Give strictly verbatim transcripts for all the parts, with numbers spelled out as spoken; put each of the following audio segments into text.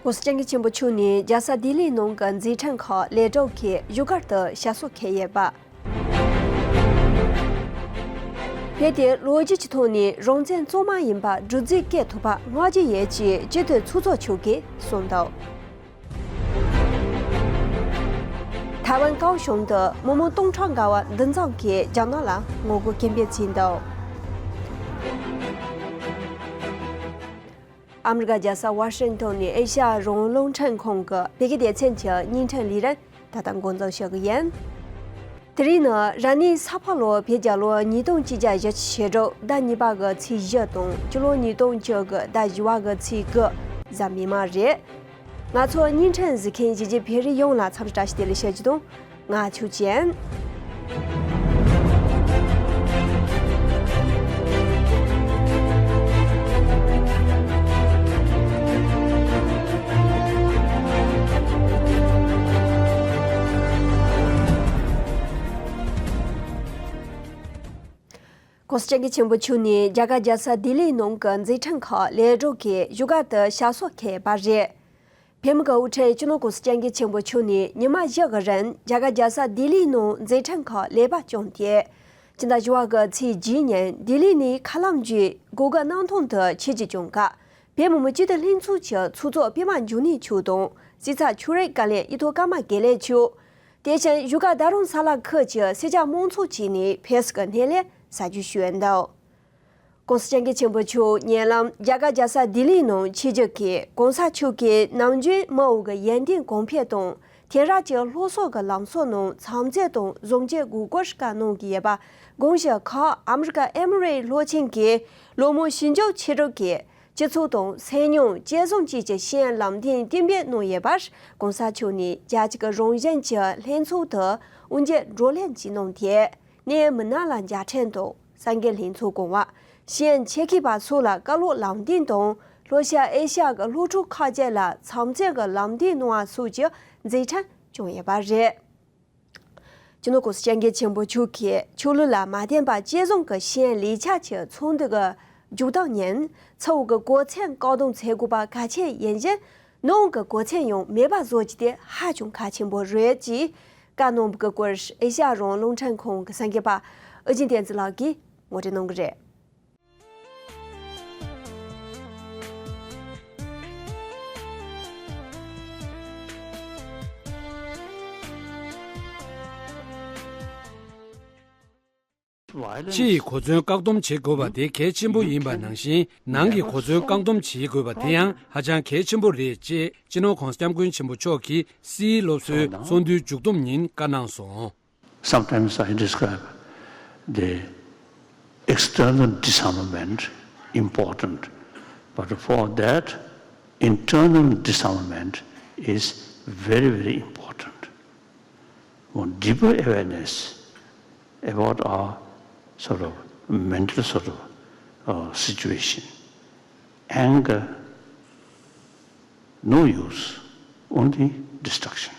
༸གོང་ས་༸སྐྱབས་མགོན་ཆེན་པོ་མཆོག་ནས་རྒྱལ་ས་ལྡི་ལིའི་ནང་གི་མཛད་འཕྲིན་ཁག་ལས་གྲོགས་ཀྱིས་བཞུགས་སྒར་དུ་ཞབས་སོར་འཁོད་ཡོད་པ། བོད་དེ་ལོ་རྒྱུས་ཀྱི་ཐོག་ནས་རང་བཙན་གཙང་མ་ཡིན་པ་སྒྲུབ་རྩིས་སྐད་ཐུབ་པ་བསྔགས་བརྗོད་ཡོད་ཅེས་སྤྱི་འཐུས་ཚོགས་གཙོ་མཆོག་གིས་གསུངས་འདུག་ཐའེ་ཝན་ཀའོ་ཞུང་དུ་མི་མང་སྟོང་ཕྲག་འགའ་བ་འདུ་འཛོམས་ཀྱིས་རྒྱ་ནག་ལ་ངོ་རྒོལ་སྐད་འབོད་བྱས་འདུག་ཨ་མི་རི་ཀ་རྒྱལ་ས་ཝ་ཤིང་ཏོན་ནས་ཨེ་ཤ་ཡ་རང་དབང་རླུང་འཕྲིན་ཁང་གི་བོད་སྐད་སྡེ་ཚན་གྱི་བརྙན་འཕྲིན་ལས་རིམ་ད་ལྟ་འགོ་འཛུགས་ཞུ་གི་ཡིན། དེ་རིང་ནི་རབ་གནས་ས་ཕག་ལོ་བོད་རྒྱལ་ལོ་ཉིས་སྟོང་གཅིག་བརྒྱ་བཞི་བཅུ་ཞེ་དྲུག་ཟླ་གཉིས་པ་གི་ཚེས་བཞི་དང་སྤྱི་ལོ་ཉིས་སྟོང་བཅུ་དགུ་ཟླ་བཞི་བ་གི་ཚེས་དགུ་གཟའ་མིག་དམར་རེད། ང་ཚོ་བརྙན་འཕྲིན་གཟིགས་མཁན་གཞིས་བྱེས་བོད་རིགས་ཡོངས་ལ་འཚམས་འདྲི་བཀྲ་ཤིས་བདེ་ལེགས་ཞུ་རྒྱུ་དང་། ང་ཆོས་ཅན། ༸གོང་ས་༸སྐྱབས་མགོན་ཆེན་པོ་མཆོག་ནས་རྒྱ་གར་རྒྱལ་ས་ལྡི་ལིའི་ནང་གི་མཛད་འཕྲིན་ཁག་ལས་གྲོགས་ཀྱིས་བཞུགས་སྒར་དུ་ཞབས་སོར་འཁོད་པ་རེད། བོད་མི་གི་དབུ་ཁྲིད་སྤྱི་ནོར་༸གོང་ས་༸སྐྱབས་མགོན་ཆེན་པོ་མཆོག་ནས་ཉི་མ་བཞི་གི་རིང་རྒྱ་གར་རྒྱལ་ས་ལྡི་ལིའི་ནང་མཛད་འཕྲིན་ཁག་ལེགས་པར་བསྐྱངས་ཏེ། སྤྱི་ཟླ་བཞི་བ་གི་ཚེས་བརྒྱད་ཉིན་ལྡི་ལི་ནས་མཁའ་ལམ་བརྒྱུད་སྒོ་དགུ་གནམ་ཐང་དུ་ཆིབས་བསྒྱུར་བསྐྱངས་སྐབས། བོད་མི་མང་སྤྱི་འཐུས་ལྷན་ཚོགས་ཀྱི་ཚོགས་གཙོ་པད་མ་འབྱུང་གནས་མཆོག་དང་། སྲིད་ཚབ་ཆོས་རིག་བཀའ་བློན་ཡིག་ཐོག་ཀརྨ་དགེ་ལེགས་མཆོག་དེ་བཞིན་བཞུགས་སྒར་རྡ་རམ་ས་ལ་ཁུལ་གྱི་སེར་སྐྱ་མང་ཚོགས་བཅས་ནས་ཕེབས་བསུ་གི་སྣེ་ལེན་གཟབ་རྒྱས་ཞུས་འདུག ༸གོང་ས་༸སྐྱབས་མགོན་ཆེན་པོ་མཆོག་ཉེ་ལམ་རྒྱ་གར་རྒྱལ་ས་ལྡི་ལིའི་ནང་ཆིབས་བསྒྱུར་གྱིས་གོང་ས་མཆོག་གིས་ནམ་རྒྱུན་མི་དབུ་གི་ཡོན་ཏན་གོང་འཕེལ་དང་། དེང་རབས་ཀྱི་སློབ་གསོ་གི་ལམ་སྲོལ་ནང་འཚམས་འདྲི་དང་བཟང་སྤྱོད་དགོས་སྐོར་བཀའ་གནང་གི་ཡོད་པ་དགོངས་བཞེས་ཁག་ཨ་མི་རི་ཀ་ཨེ་མི་རེ་སློབ་ཆེན་གྱི་སློབ་མ་ཞི་འཇོ་ཆོས་གྲགས་ཀྱིས། སྤྱི་ཚོགས་དང་སེམས་མྱོང་དཔྱད་བཟུང་བཅས་ཀྱི་ཤེས་ཡོན་ལམ་སྟོན་གཏན་འབེབས་གནང་ཡོད་པར་གོང་ས་མཆོག་ནས་རྒྱལ་སྤྱི་གི་རང་བཞིན་གྱི་ལྷན་ཚོགས་དུ་དབུ་འབྱེད་བགྲོ་གླེང་ཅིག་གནང་སྟེ། གནད་ཡོད་མི་སྣ་ལ་མཇལ་འཕྲད་དང་། གསར་འགོད་ལྷན་ཚོགས་སྐོང་བ། ཤེས་ཡོན་ཆེད་མཁས་པ་སོགས་ལ་བཀའ་སློབ་ལམ་སྟོན་དང་། ལྷོ་ཤར་ཨེ་ཤ་ཡ་གི་སློབ་ཕྲུག་ཁག་ཅིག་ལ་འཚམས་འདྲི་གི་ལམ་སྟོན་གནང་བ་སོགས་ཀྱི་མཛད་འཕྲིན་བསྐྱངས་ཡོད་པ་རེད། སྤྱི་ནོར་༸གོང་ས་༸སྐྱབས་མགོན་ཆེན་པོ་མཆོག་གིས་ཆོས་ལུགས་ལ་མ་བརྟེན་པ་སྤྱི་བཟང་གི་ཤེས་ཡོན་ལེགས་ཆ་ཆེ་ཚོགས་འདུ་གི་མཇུག་སྡོམ་ཉིན་ཚུར་འོང་གི་གོ་མཚོན་བཀག་སྡོམ་བྱེད་དགོས་པ་གལ་ཆེ་ཡིན་ཕྱིན། ནང་གི་གོ་མཚོན་ཡང་མེད་པ་བཟོ་རྒྱུ་དེ་ཧ་ཅང་གལ་ཆེན་པོ་རེད་ཅེས་བཀའ་གནང་བའི་སྐོར་ཨེ་ཤ་ཡ་རང་དབང་རླུང་འཕྲིན་ཁང་གི་གསར་འགོད་པ་ཨུ་རྒྱན་བསྟན་འཛིན་ལགས་ཀྱིས་ངོ་སྤྲོད་གནང་གི་རེད། ཕྱི་ཡི་གོ་མཚོན་བཀག་སྡོམ་བྱེད་དགོས་པ་དེ་གལ་ཆེན་པོ་ཡིན་པ་ནང་བཞིན། ནང་གི་གོ་མཚོན་བཀག་སྡོམ་བྱེད་དགོས་པ་དེ་ཡང་ཧ་ཅང་གལ་ཆེན་པོ་རེད་ཅེས་སྤྱི་ནོར་༸གོང་ས་༸སྐྱབས་མགོན་ཆེན་པོ་མཆོག་གིས་སིའི་སློབ་གསོའི་ཚོགས་འདུའི་མཇུག་སྡོམ་ཉིན་བཀའ་གནང་སོང་། Sometimes I describe the external disarmament important, but for that, internal disarmament is very, very important. One deeper awareness about our sort of mental sort of uh, situation. Anger, no use, only destruction.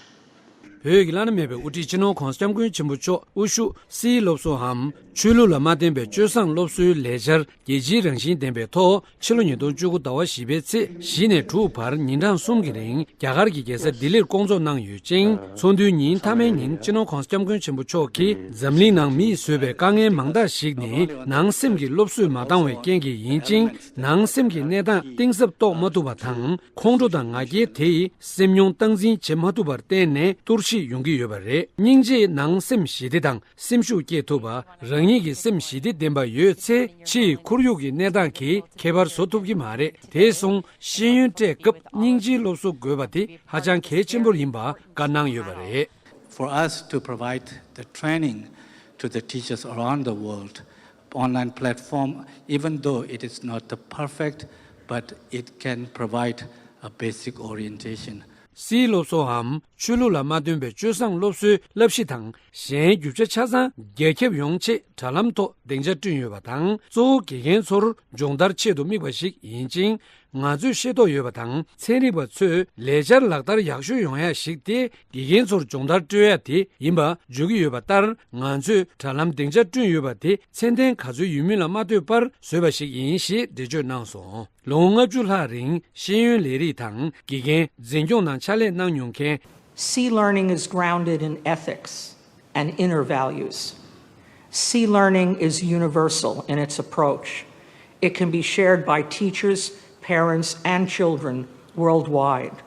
བོད་ཀྱི་བླ་ན་མེད་པའི་དབུ་ཁྲིད་སྤྱི་ནོར་༸གོང་ས་༸སྐྱབས་མགོན་ཆེན་པོ་མཆོག་དབུ་བཞུགས་སིའི་སློབ་གསོའམ་ཆོས་ལུགས་ལ་མ་བརྟེན་པའི་སྤྱོད་བཟང་སློབ་གསོའི་ལས་འཆར་རྒྱལ་སྤྱིའི་རང་བཞིན་ལྡན་པའི་ཐོག་ཕྱི་ལོ་ཉིས་སྟོང་བཅུ་དགུ་ཟླ་བ་བཞི་པའི་ཚེས་བཞི་ནས་དྲུག་བར་ཉིན་གྲངས་གསུམ་གྱི་རིང་རྒྱ་གར་གྱི་རྒྱལ་ས་ལྡི་ལིར་བསྐོང་ཚོགས་གནང་ཡོད་ཅིང་། ཚོགས་འདུའི་ཉིན་མཐའ་མའི་ཉིན་སྤྱི་ནོར་༸གོང་ས་༸སྐྱབས་མགོན་ཆེན་པོ་མཆོག་གིས་འཛམ་གླིང་ནང་མིས་བཟོས་པའི་དཀའ་ངལ་མང་དག་ཞིག་ནི་ནང་སེམས་ཀྱི་སློབ་གསོས་མ་འདང་བའི་རྐྱེན་གྱིས་ཡིན་ཅིང་། ནང་སེམས་ཀྱི་གནས་སྟངས་གཏིང་ཟབ་རྟོགས་མ་ཐུབ་པ་དང་། ཁོང་ཁྲོ་དང་ང་རྒྱལ་དེ་ཡིས་སེམས་མྱོང་སྟངས་འཛིན་བྱེད་མ་ཐུབ་པར་བརྟེན་ནས་གཏོར་བཤིག་ཡོང་གི་ཡོད་པ་རེད། སྙིང་རྗེས་ནང་སེམས་ཞི་བདེ་དང་། སེམས་ཤུགས་སྐྱེད་ཐུབ་པ། རང་ཉིད་ཀྱི་སེམས་ཞི་བདེ་ལྡན་པ་ཡོད་ཚེ་ཕྱི་ཡི་ཁོར་ཡུག་གི་གནས་སྟངས་ཀྱིས་ཁྱད་པར་བཟོ་ཐུབ་ཀྱི་མ་རེད། དེ་སོང་ཤེས་ཡོན་སྤྲད་སྐབས་སྙིང་རྗེའི་སློབ་གསོ་དགོས་པ་དེ་ཧ་ཅང་གལ་ཆེན་པོ་ཡིན་པ་བཀའ་གནང་ཡོད་པ་རེད། For us to provide the training to the teachers around the world, online platform, even though it is not the perfect, but it can provide a basic orientation. སིའི་སློབ་གསོའམ་ཆོས་ལུགས་ལ་མ་བརྟེན་པའི་སྤྱོད་བཟང་སློབ་གསོའི་བསླབ་གཞི་དང་། གཞན་རྒྱུ་ཆ་ཆ་ཚང་རྒྱ་ཁྱབ་ཡོང་ཆེད་དྲ་ལམ་ཐོག་སྡིངས་ཆ་བསྐྲུན་ཡོད་པ་དང་། གཙོ་བོ་དགེ་རྒན་ཚོར་སྦྱོང་བརྡར་ཆེད་དུ་དམིགས་པ་ཞིག་ཡིན་ཅིང་། ང་ཚོས་ཤེས་རྟོགས་ཡོད་པ་དང་། ཚན་རིག་པ་ཚོས་ལས་འཆར་ལག་བསྟར་ཡག་ཤོས་ཡོང་ཡ་ཞིག་དེ་དགེ་རྒན་ཚོར་སྦྱོང་བརྡར་སྤྲོད་ཡ་དེ་ཡིན་པ་བརྗོད་ཀྱི་ཡོད་པ་ལྟར། ང་ཚོས་དྲ་ལམ་སྡིངས་ཆ་བསྐྲུན་ཡོད་པ་དེ་ཚད་ལྡན་ག་ཚོད་ཡོད་མིན་ལ་མ་ལྟོས་པར་བཟོས་པ་ཞིག་ཡིན་ཞེས་འགྲེལ་བརྗོད་གནང་སོང་། ལོ་ངོ་ལྔ་བཅུ་ལྷག་རིང་ཤེས་ཡོན་ལས་རིགས་དང་དགེ་རྒན་འཛིན་སྐྱོང་ནང་ཕྱག་ལས་གནང་མྱོང་མཁན། C learning is grounded in ethics and inner values. C learning is universal in its approach. It can be shared by teachers, parents, and children worldwide.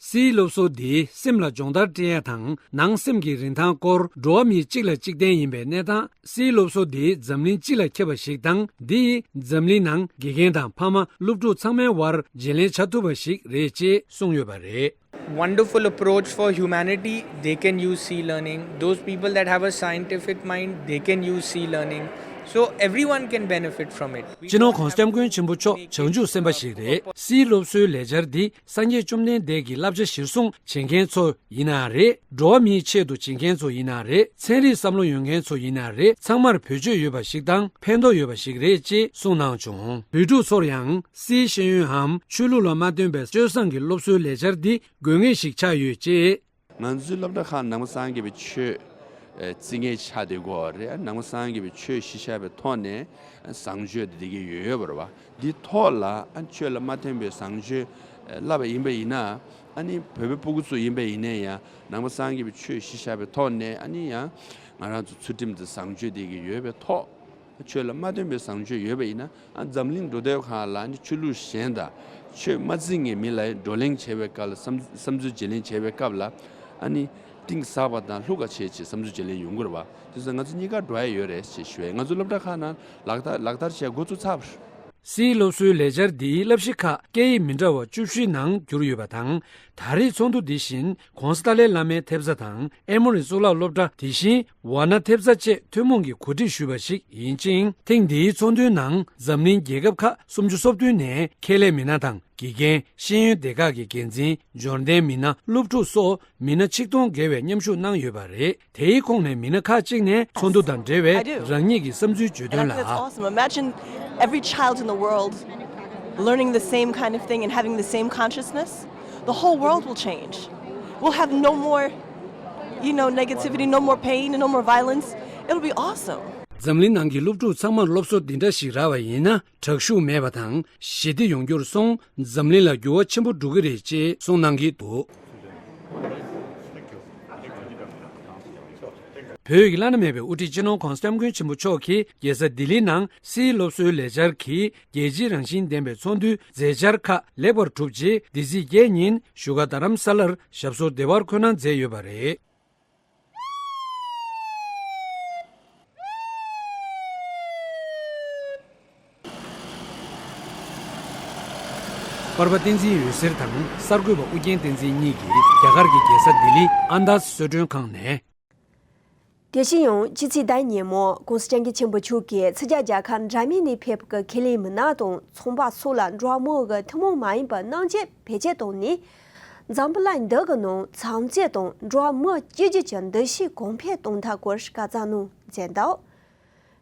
སིའི་སློབ་གསོ་འདིས་སེམས་ལ་སྦྱོང་བརྡར་སྤྲད་ཡ་དང་། ནང་སེམས་ཀྱི་རིན་ཐང་སྐོར། འགྲོ་བ་མི་གཅིག་ལ་གཅིག་བརྟེན་ཡིན་པའི་གནས་སྟངས། སིའི་སློབ་གསོ་འདི་འཛམ་གླིང་སྤྱི་ལ་ཁྱབ་པ་ཞིག་དང་། འདི་ཡིས་འཛམ་གླིང་ནང་དགེ་རྒན་དང་ཕ་མ། སློབ་ཕྲུག་ཚང་མའི་དབར་བརྗེ་ལེན་བྱ་ཐུབ་པ་ཞིག་རེད་ཅེས་གསུངས་ཡོད་པ་རེད། Wonderful approach for humanity, they can use C learning. Those people that have a scientific mind, they can use C learning. So everyone can benefit from it. སྤྱི་ནོར་༸གོང་ས་༸སྐྱབས་མགོན་ཆེན་པོ་མཆོག་བྱང་ཆུབ་སེམས་དཔའ་ཞིག་རེད། སིའི་སློབ་གསོའི་ལས་འཆར་འདི་སངས་རྒྱས་བཅོམ་ལྡན་འདས་ཀྱི་བསླབ་བྱ་གཞིར་བཟུང་བྱེད་མཁན་ཚོ་ཡིན་ན་རེད། འགྲོ་བ་མིའི་ཆེད་དུ་བྱེད་མཁན་ཚོ་ཡིན་ན་རེད། ཚན་རིག་བསམ་བློ་ཡོད་མཁན་ཚོ་ཡིན་ན་རེད། ཚང་མར་བེད་སྤྱོད་ཡོད་པ་ཞིག་དང་ཕན་ཐོགས་ཡོད་པ་ཞིག་རེད་ཅེས་གསུངས་གནང་བྱུང་། བོད་ཕྲུག་ཚོར་ཡང་སིའི་ཤེས་ཡོན་འམ་ཆོས་ལུགས་ལ་མ་བརྟེན་པའི་སྤྱོད་བཟང་གི་སློབ་གསོའི་ལས་འཆར་འདི་དགོས་ངེས་ཤིག་ཆགས་ཡོད་ཅེས། ང་ཚོའི་སློབ་གྲྭ་ཁག་ནང་པ་སངས་རྒྱས་པའི་ཆོས་ཨེ་བརྩི་མཁན་ཆགས་བསྡད་ཡོད་རེད། ནང་པ་སངས་རྒྱས་པའི་ཆོས་གཞི་བཞག་པའི་ཐོག་ནས་བཟང་སྤྱོད་དེ་བསྡད་ཀྱི་ཡོད་ཡོད་པ་རེད་བ། འདི་ཐོག་ལ་ཨ་ཆོས་ལ་མ་བརྟེན་པའི་བཟང་སྤྱོད་ཨེ་བསླབ་པ་ཡིན་པ་ཡིན་ན། ཨ་ནི་བོད་པའི་སྤུ་གུ་ཚོ་ཡིན་པ་ཡིན་ན་ཡང་ནང་པ་སངས་རྒྱས་པའི་ཆོས་གཞི་བཞག་པའི་ཐོག་ནས། ཨ་ནི་ཡང་ང་རང་ཚོ་ཚུལ་ཁྲིམས་དང་བཟང་སྤྱོད་དེ་གི་ཡོད་པའི་ཐོག་ཆོས་ལ་མ་བརྟེན་པའི་བཟང་སྤྱོད་ཡོད་པ་ཡིན་ན། ཨ་འཛམ་གླིང་འགྲོ་དུས་སྒང་ལ་ཨ་ནི་ཆོས་ལུགས་གཞན་དང་ཆོས་མ་བརྩི་མཁན་མི་ལ་བགྲོ་གླེང་བྱེད་པའི་སྐབས་ལ། བསམ་བསམ་ཚུལ་བརྗེ་ལེན་བྱེད་པའི་སྐབས་ལ་ཨ་ནི་གཏིང་ཟབ་པ་དང་ལྷུག་པ་བྱས་བྱས་བསམ་ཚུལ་བརྗེ་ལེན་ཡོང་གི་རེད་བ། དེ་ཚོ་ང་ཚོ་གཉིས་ཀ་འགྲོ་ཡ་ཡོད་རེད་ཅེས་ཞུ་ཡ། ང་ཚོ་སློབ་གྲྭ་ཁག་ནང་ལག་བསྟར་ལག་བསྟར་བྱས་འགོ་ཚུགས་ཚར་བ་རེད། སིའི་སློབ་གསོའི་ལས་འཆར་འདིའི་བསླབ་གཞི་ཁག་སྐད་ཡིག་མི་འདྲ་བ་བཅུ་བཞི་ནང་བསྒྱུར་ཡོད་པ་དང་། ད་རེས་ཚོགས་འདུ་འདི་བཞིན་༸གོང་ས་ཏཱ་ལའི་བླ་མའི་ཐེབས་རྩ་དང་། ཨེ་མོ་རི་གཙུག་ལག་སློབ་གྲྭ། དེ་བཞིན་ཝཱ་ཎ་ཐེབས་རྩ་བཅས་ཐུན་མོང་གིས་གོ་སྒྲིག་ཞུས་པ་ཞིག་ཡིན་ཅིང་། ཐེངས་འདིའི་ཚོགས་འདུའི་ནང་འཛམ་གླིང་རྒྱལ་ཁབ་ཁག་སུམ་ཅུ་སོ་བདུན་ནས་ཁེ་ལས་མི་སྣ་དང་། དགེ་རྒན། ཤེས་ཡོན་སྡེ་ཁག་གི་འགན་འཛིན། འབྱོར་ལྡན་མི་སྣ། སློབ་ཕྲུག་སོགས་མི་སྣ་ཆིག་སྟོང་བརྒལ་བས་མཉམ་ཞུགས་གནང་ཡོད་པ་རེད། དེའི་ཁོངས་ནས་མི་སྣ་ཁག་ཅིག་ནས་ཚོགས་འདུ་དང་འབྲེལ་བའི་རང་ཉིད་ཀྱི་བསམ་ཚུལ་བརྗོད་དོན་ལ། And I think that's awesome. Imagine every child in the world learning the same kind of thing and having the same consciousness. The whole world will change. We'll have no more, you know, negativity, no more pain, and no more violence. It'll be awesome. འཛམ་གླིང་ནང་གི་སློབ་ཕྲུག་ཚང་མར་སློབ་གསོ་འདི་འདྲ་ཞིག་རག་པ་ཡིན་ན། དྲག་ཤུགས་མེད་པ་དང་ཞི་བདེ་ཡོང་རྒྱུར་སོང་། འཛམ་གླིང་ལ་འགྱུར་བ་ཆེན་པོ་འགྲོ་གི་རེད་ཅེས་གསུངས་གནང་གི་འདུག་བོད་ཀྱི་བླ་ན་མེད་པའི་དབུ་ཁྲིད་སྤྱི་ནོར་༸གོང་ས་༸སྐྱབས་མགོན་ཆེན་པོ་མཆོག་གིས་རྒྱལ་ས་ལྡི་ལི་ནང་སིའི་སློབ་གསོའི་ལས་འཆར་གྱི་རྒྱལ་སྤྱིའི་རང་བཞིན་ལྡན་པའི་ཚོགས་འདུའི་མཛད་འཆར་ཁག་ལེགས་པར་གྲུབ་རྗེས། འདི་ཚེས་བརྒྱད་ཉིན་བཞུགས་སྒར་རྡ་རམ་ས་ལར་ཞབས་སོར་བདེ་བར་འཁོད་གནང་མཛད་ཡོད་པ་རེད། པར་པ་བསྟན་འཛིན་འོད་ཟེར་དང་གསར་འགོད་པ་ཨུ་རྒྱན་བསྟན་འཛིན་གཉིས་ཀྱིས་རྒྱ་གར་གྱི་རྒྱལ་ས་ལྡི་ལི་ཨན་དཱས་གསོལ་མགྲོན་ཁང་ནས། དེ་བཞིན་ཡང་ཕྱི་ཚེས་ཟླ་ཉིན་མོ་༸གོང་ས་༸སྐྱབས་མགོན་ཆེན་པོ་མཆོག་གིས་ཚིག་ཇ་རྒྱལ་ཁབ་འདྲ་མིན་ནས་ཕེབས་པའི་ཁེ་ལས་མི་སྣ་དང་ཚོང་པ་སོགས་ལ་འགྲོ་བ་མིའི་ཐུན་མོང་མ་ཡིན་པའི་སྣང་བརྙན་བེད་སྤྱོད་བཏང་ནས། འཛམ་བུ་གླིང་འདི་གི་ནང་བྱམས་བརྩེ་དང་འགྲོ་བ་མི་གཅིག་གྱུར་གྱི་འདུ་ཤེས་གོང་འཕེལ་གཏོང་ཐབས་སྐོར་བཀའ་སྩལ་གནང་མཛད་འདུག་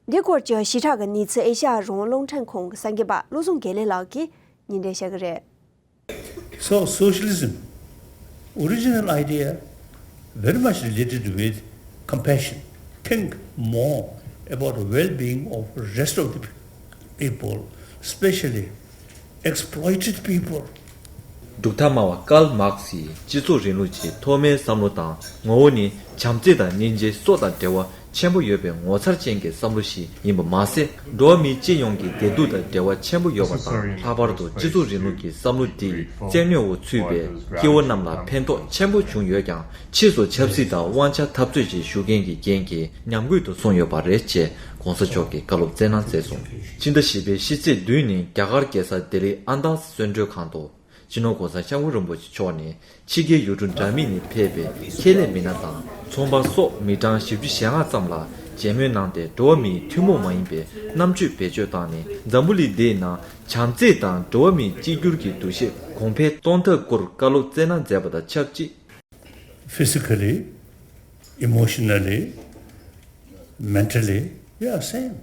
འདི་སྐོར་གྱི་ཞིབ་ཕྲ་གི་གནས་ཚུལ་ཨེ་ཤ་ཡ་རང་དབང་རླུང་འཕྲིན་ཁང་གི་གསར་འགོད་པ་བློ་བཟང་དགེ་ལེགས་ལགས་ཀྱིས་སྙན་སྒྲོན་ཞུ་གི་རེད། So, socialism, original idea, very much related with compassion. Think more about well-being of rest of the people, especially exploited people. འབྲུག་ཐ་མ་བ་ཀཱལ་མཱར་ཁེ་སིའི་སྤྱི་ཚོགས་རིང་ལུགས་ཀྱི་ཐོག་མའི་བསམ་བློ་དང་ངོ་བོ་ནི་བྱམས་བརྩེ་དང་སྙིང་རྗེ་སོགས་དང་འབྲེལ་བ་ཆེན་པོ་ཡོད་པའི་ངོ་མཚར་ཅན་གྱི་བསམ་བློ་ཞིག་ཡིན་པ་མ་ཟད། འགྲོ་བ་མི་སྤྱི་ཡོངས་ཀྱི་བདེ་སྡུག་དང་འབྲེལ་བ་ཆེན་པོ་ཡོད་པ་དང་། ལྷག་པར་དུ་སྤྱི་ཚོགས་རིང་ལུགས་ཀྱི་བསམ་བློ་འདི་ཡི་རྩལ་ནུས་འོག་ཚུད་པའི་སྐྱེ་བོ་རྣམས་ལ་ཕན་ཐོགས་ཆེན་པོ་བྱུང་ཡོད་ཀྱང་། ཕྱིས་སུ་ཆབ་སྲིད་དང་དབང་ཆ་འཐབ་རྩོད་ཅིག་ཞུགས་མཁན་གྱི་རྐྱེན་གྱིས་ཉམས་རྒུད་དུ་སོང་ཡོད་པ་རེད་ཅེས་གོང་ས་མཆོག་གིས་བཀའ་སློབ་སྩལ་གནང་མཛད་སོང་། ཕྱི་ཟླ་བཞི་པའི་ཕྱི་ཚེས་བདུན་ཉིན་རྒྱ་གར་རྒྱལ་ས་ལྡི་ལི་ཨན་དཱས་གསོལ་མགྲོན་ཁང་དུ། སྤྱི་ནོར་༸གོང་ས་༸སྐྱབས་མགོན་རིན་པོ་ཆེ་མཆོག་ནས་ཕྱི་རྒྱལ་ཡུལ་གྲུ་འདྲ་མིན་ནས་ཕེབས་པའི་ཁེ་ལས་མི་སྣ་དང་ཚོང་པ་སོགས་མི་གྲངས་བཞི་བཅུ་ཞེ་ལྔ་ཙམ་ལ་མཇལ་མོལ་གནང་སྟེ། འགྲོ་བ་མིའི་ཐུན་མོང་མ་ཡིན་པའི་རྣམ་དཔྱོད་བེད་སྤྱོད་བཏང་ནས། འཛམ་བུ་གླིང་འདིའི་ནང་བྱམས་བརྩེ་དང་འགྲོ་བ་མིའི་གཅིག་གྱུར་གྱི་འདུ་ཤེས་གོང་འཕེལ་གཏོང་ཐབས་སྐོར་བཀའ་སློབ་སྩལ་གནང་མཛད་པ་དང་ཆབས་ཅིག Physically, emotionally, mentally, we are same.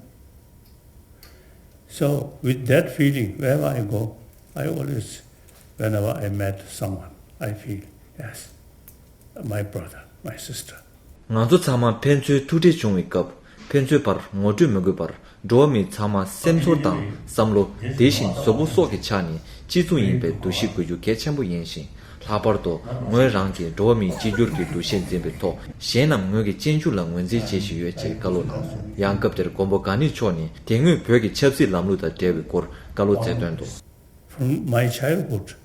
So, with that feeling, wherever I go, I always, whenever I met someone, I feel, yes, my brother, my sister. ང་ཚོ་ཚང་མ་ཕན་ཚུན་ཐུག་འཕྲད་བྱུང་བའི་སྐབས། ཕན་ཚུན་བར་ངོ་སྤྲོད་མི་དགོས་པར། འགྲོ་བ་མིའི་ཚང་མ་སེམས་ཚོར་དང་བསམ་བློ། དེ་བཞིན་གཟུགས་པོ་སོགས་ཀྱི་ཆ་ནས་གཅིག་མཚུངས་ཡིན་པའི་འདུ་ཤེས་དགོས་རྒྱུ་གལ་ཆེན་པོ་ཡིན་ཞིང་། ལྷག་པར་དུ་ངོས་རང་གིས་འགྲོ་བ་མིའི་གཅིག་གྱུར་གྱི་འདུ་ཤེས་འཛིན་པའི་ཐོག་གཞན་རྣམས་ངོས་ཀྱི་གཅེས་འཇུག་ལ་ངོས་འཛིན་བྱེད་བཞིན་ཡོད་ཅེས་བཀའ་སློབ་གནང་སོང་། ཡང་སྐབས་དེར་མགོན་པོ་གང་ཉིད་མཆོག་ནས་དེ་སྔོན་བོད་ཀྱི་ཆབ་སྲིད་ལམ་ལུགས་དང་འབྲེལ་བའི་སྐོར་བཀའ་སློབ་སྩལ་དོན་དུ། From my childhood,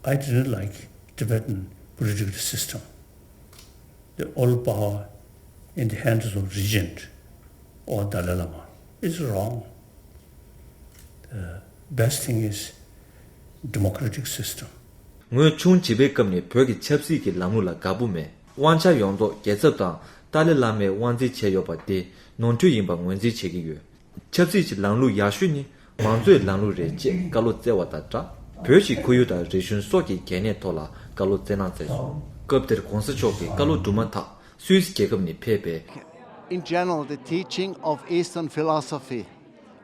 I didn't like Tibetan political system. The all power in the hands of regent or Dalai Lama is wrong. The best thing is democratic system. ངོས་ཆུང་བྱིས་པའི་སྐབས་ནས་བོད་ཀྱི་ཆབ་སྲིད་ཀྱི་ལམ་ལུགས་ལ་དགའ་པོ་མེད། དབང་ཆ་ཡོངས་རྫོགས་རྒྱལ་ཚབ་དང་ཏཱ་ལའི་བླ་མས་དབང་འཛིན་བྱས་ཡོད་པ་དེ་ནོར་འཁྲུལ་ཡིན་པ་ངོས་འཛིན་བྱེད་ཀྱི་ཡོད། ཆབ་སྲིད་ཀྱི་ལམ་ལུགས་ཡག་ཤོས་ནི་མང་གཙོའི་ལམ་ལུགས་རེད་ཅེས་བཀའ་སློབ་སྩལ་བ་དང་སྦྲགས། བོད་ཀྱི་ཁོར་ཡུག་དང་རིག་གཞུང་སོགས་ཀྱི་གལ་གནད་ཐོག་ལ་བཀའ་སློབ་སྩལ་གནང་མཛད་སོང་། སྐབས་དེར་གོང་ས་མཆོག་གིས་བཀའ་སློབ་གྲུབ་མ་ཐག་སུད་སི་རྒྱལ་ཁབ་ནས་ཕེབས་པའི། In general, the teaching of Eastern philosophy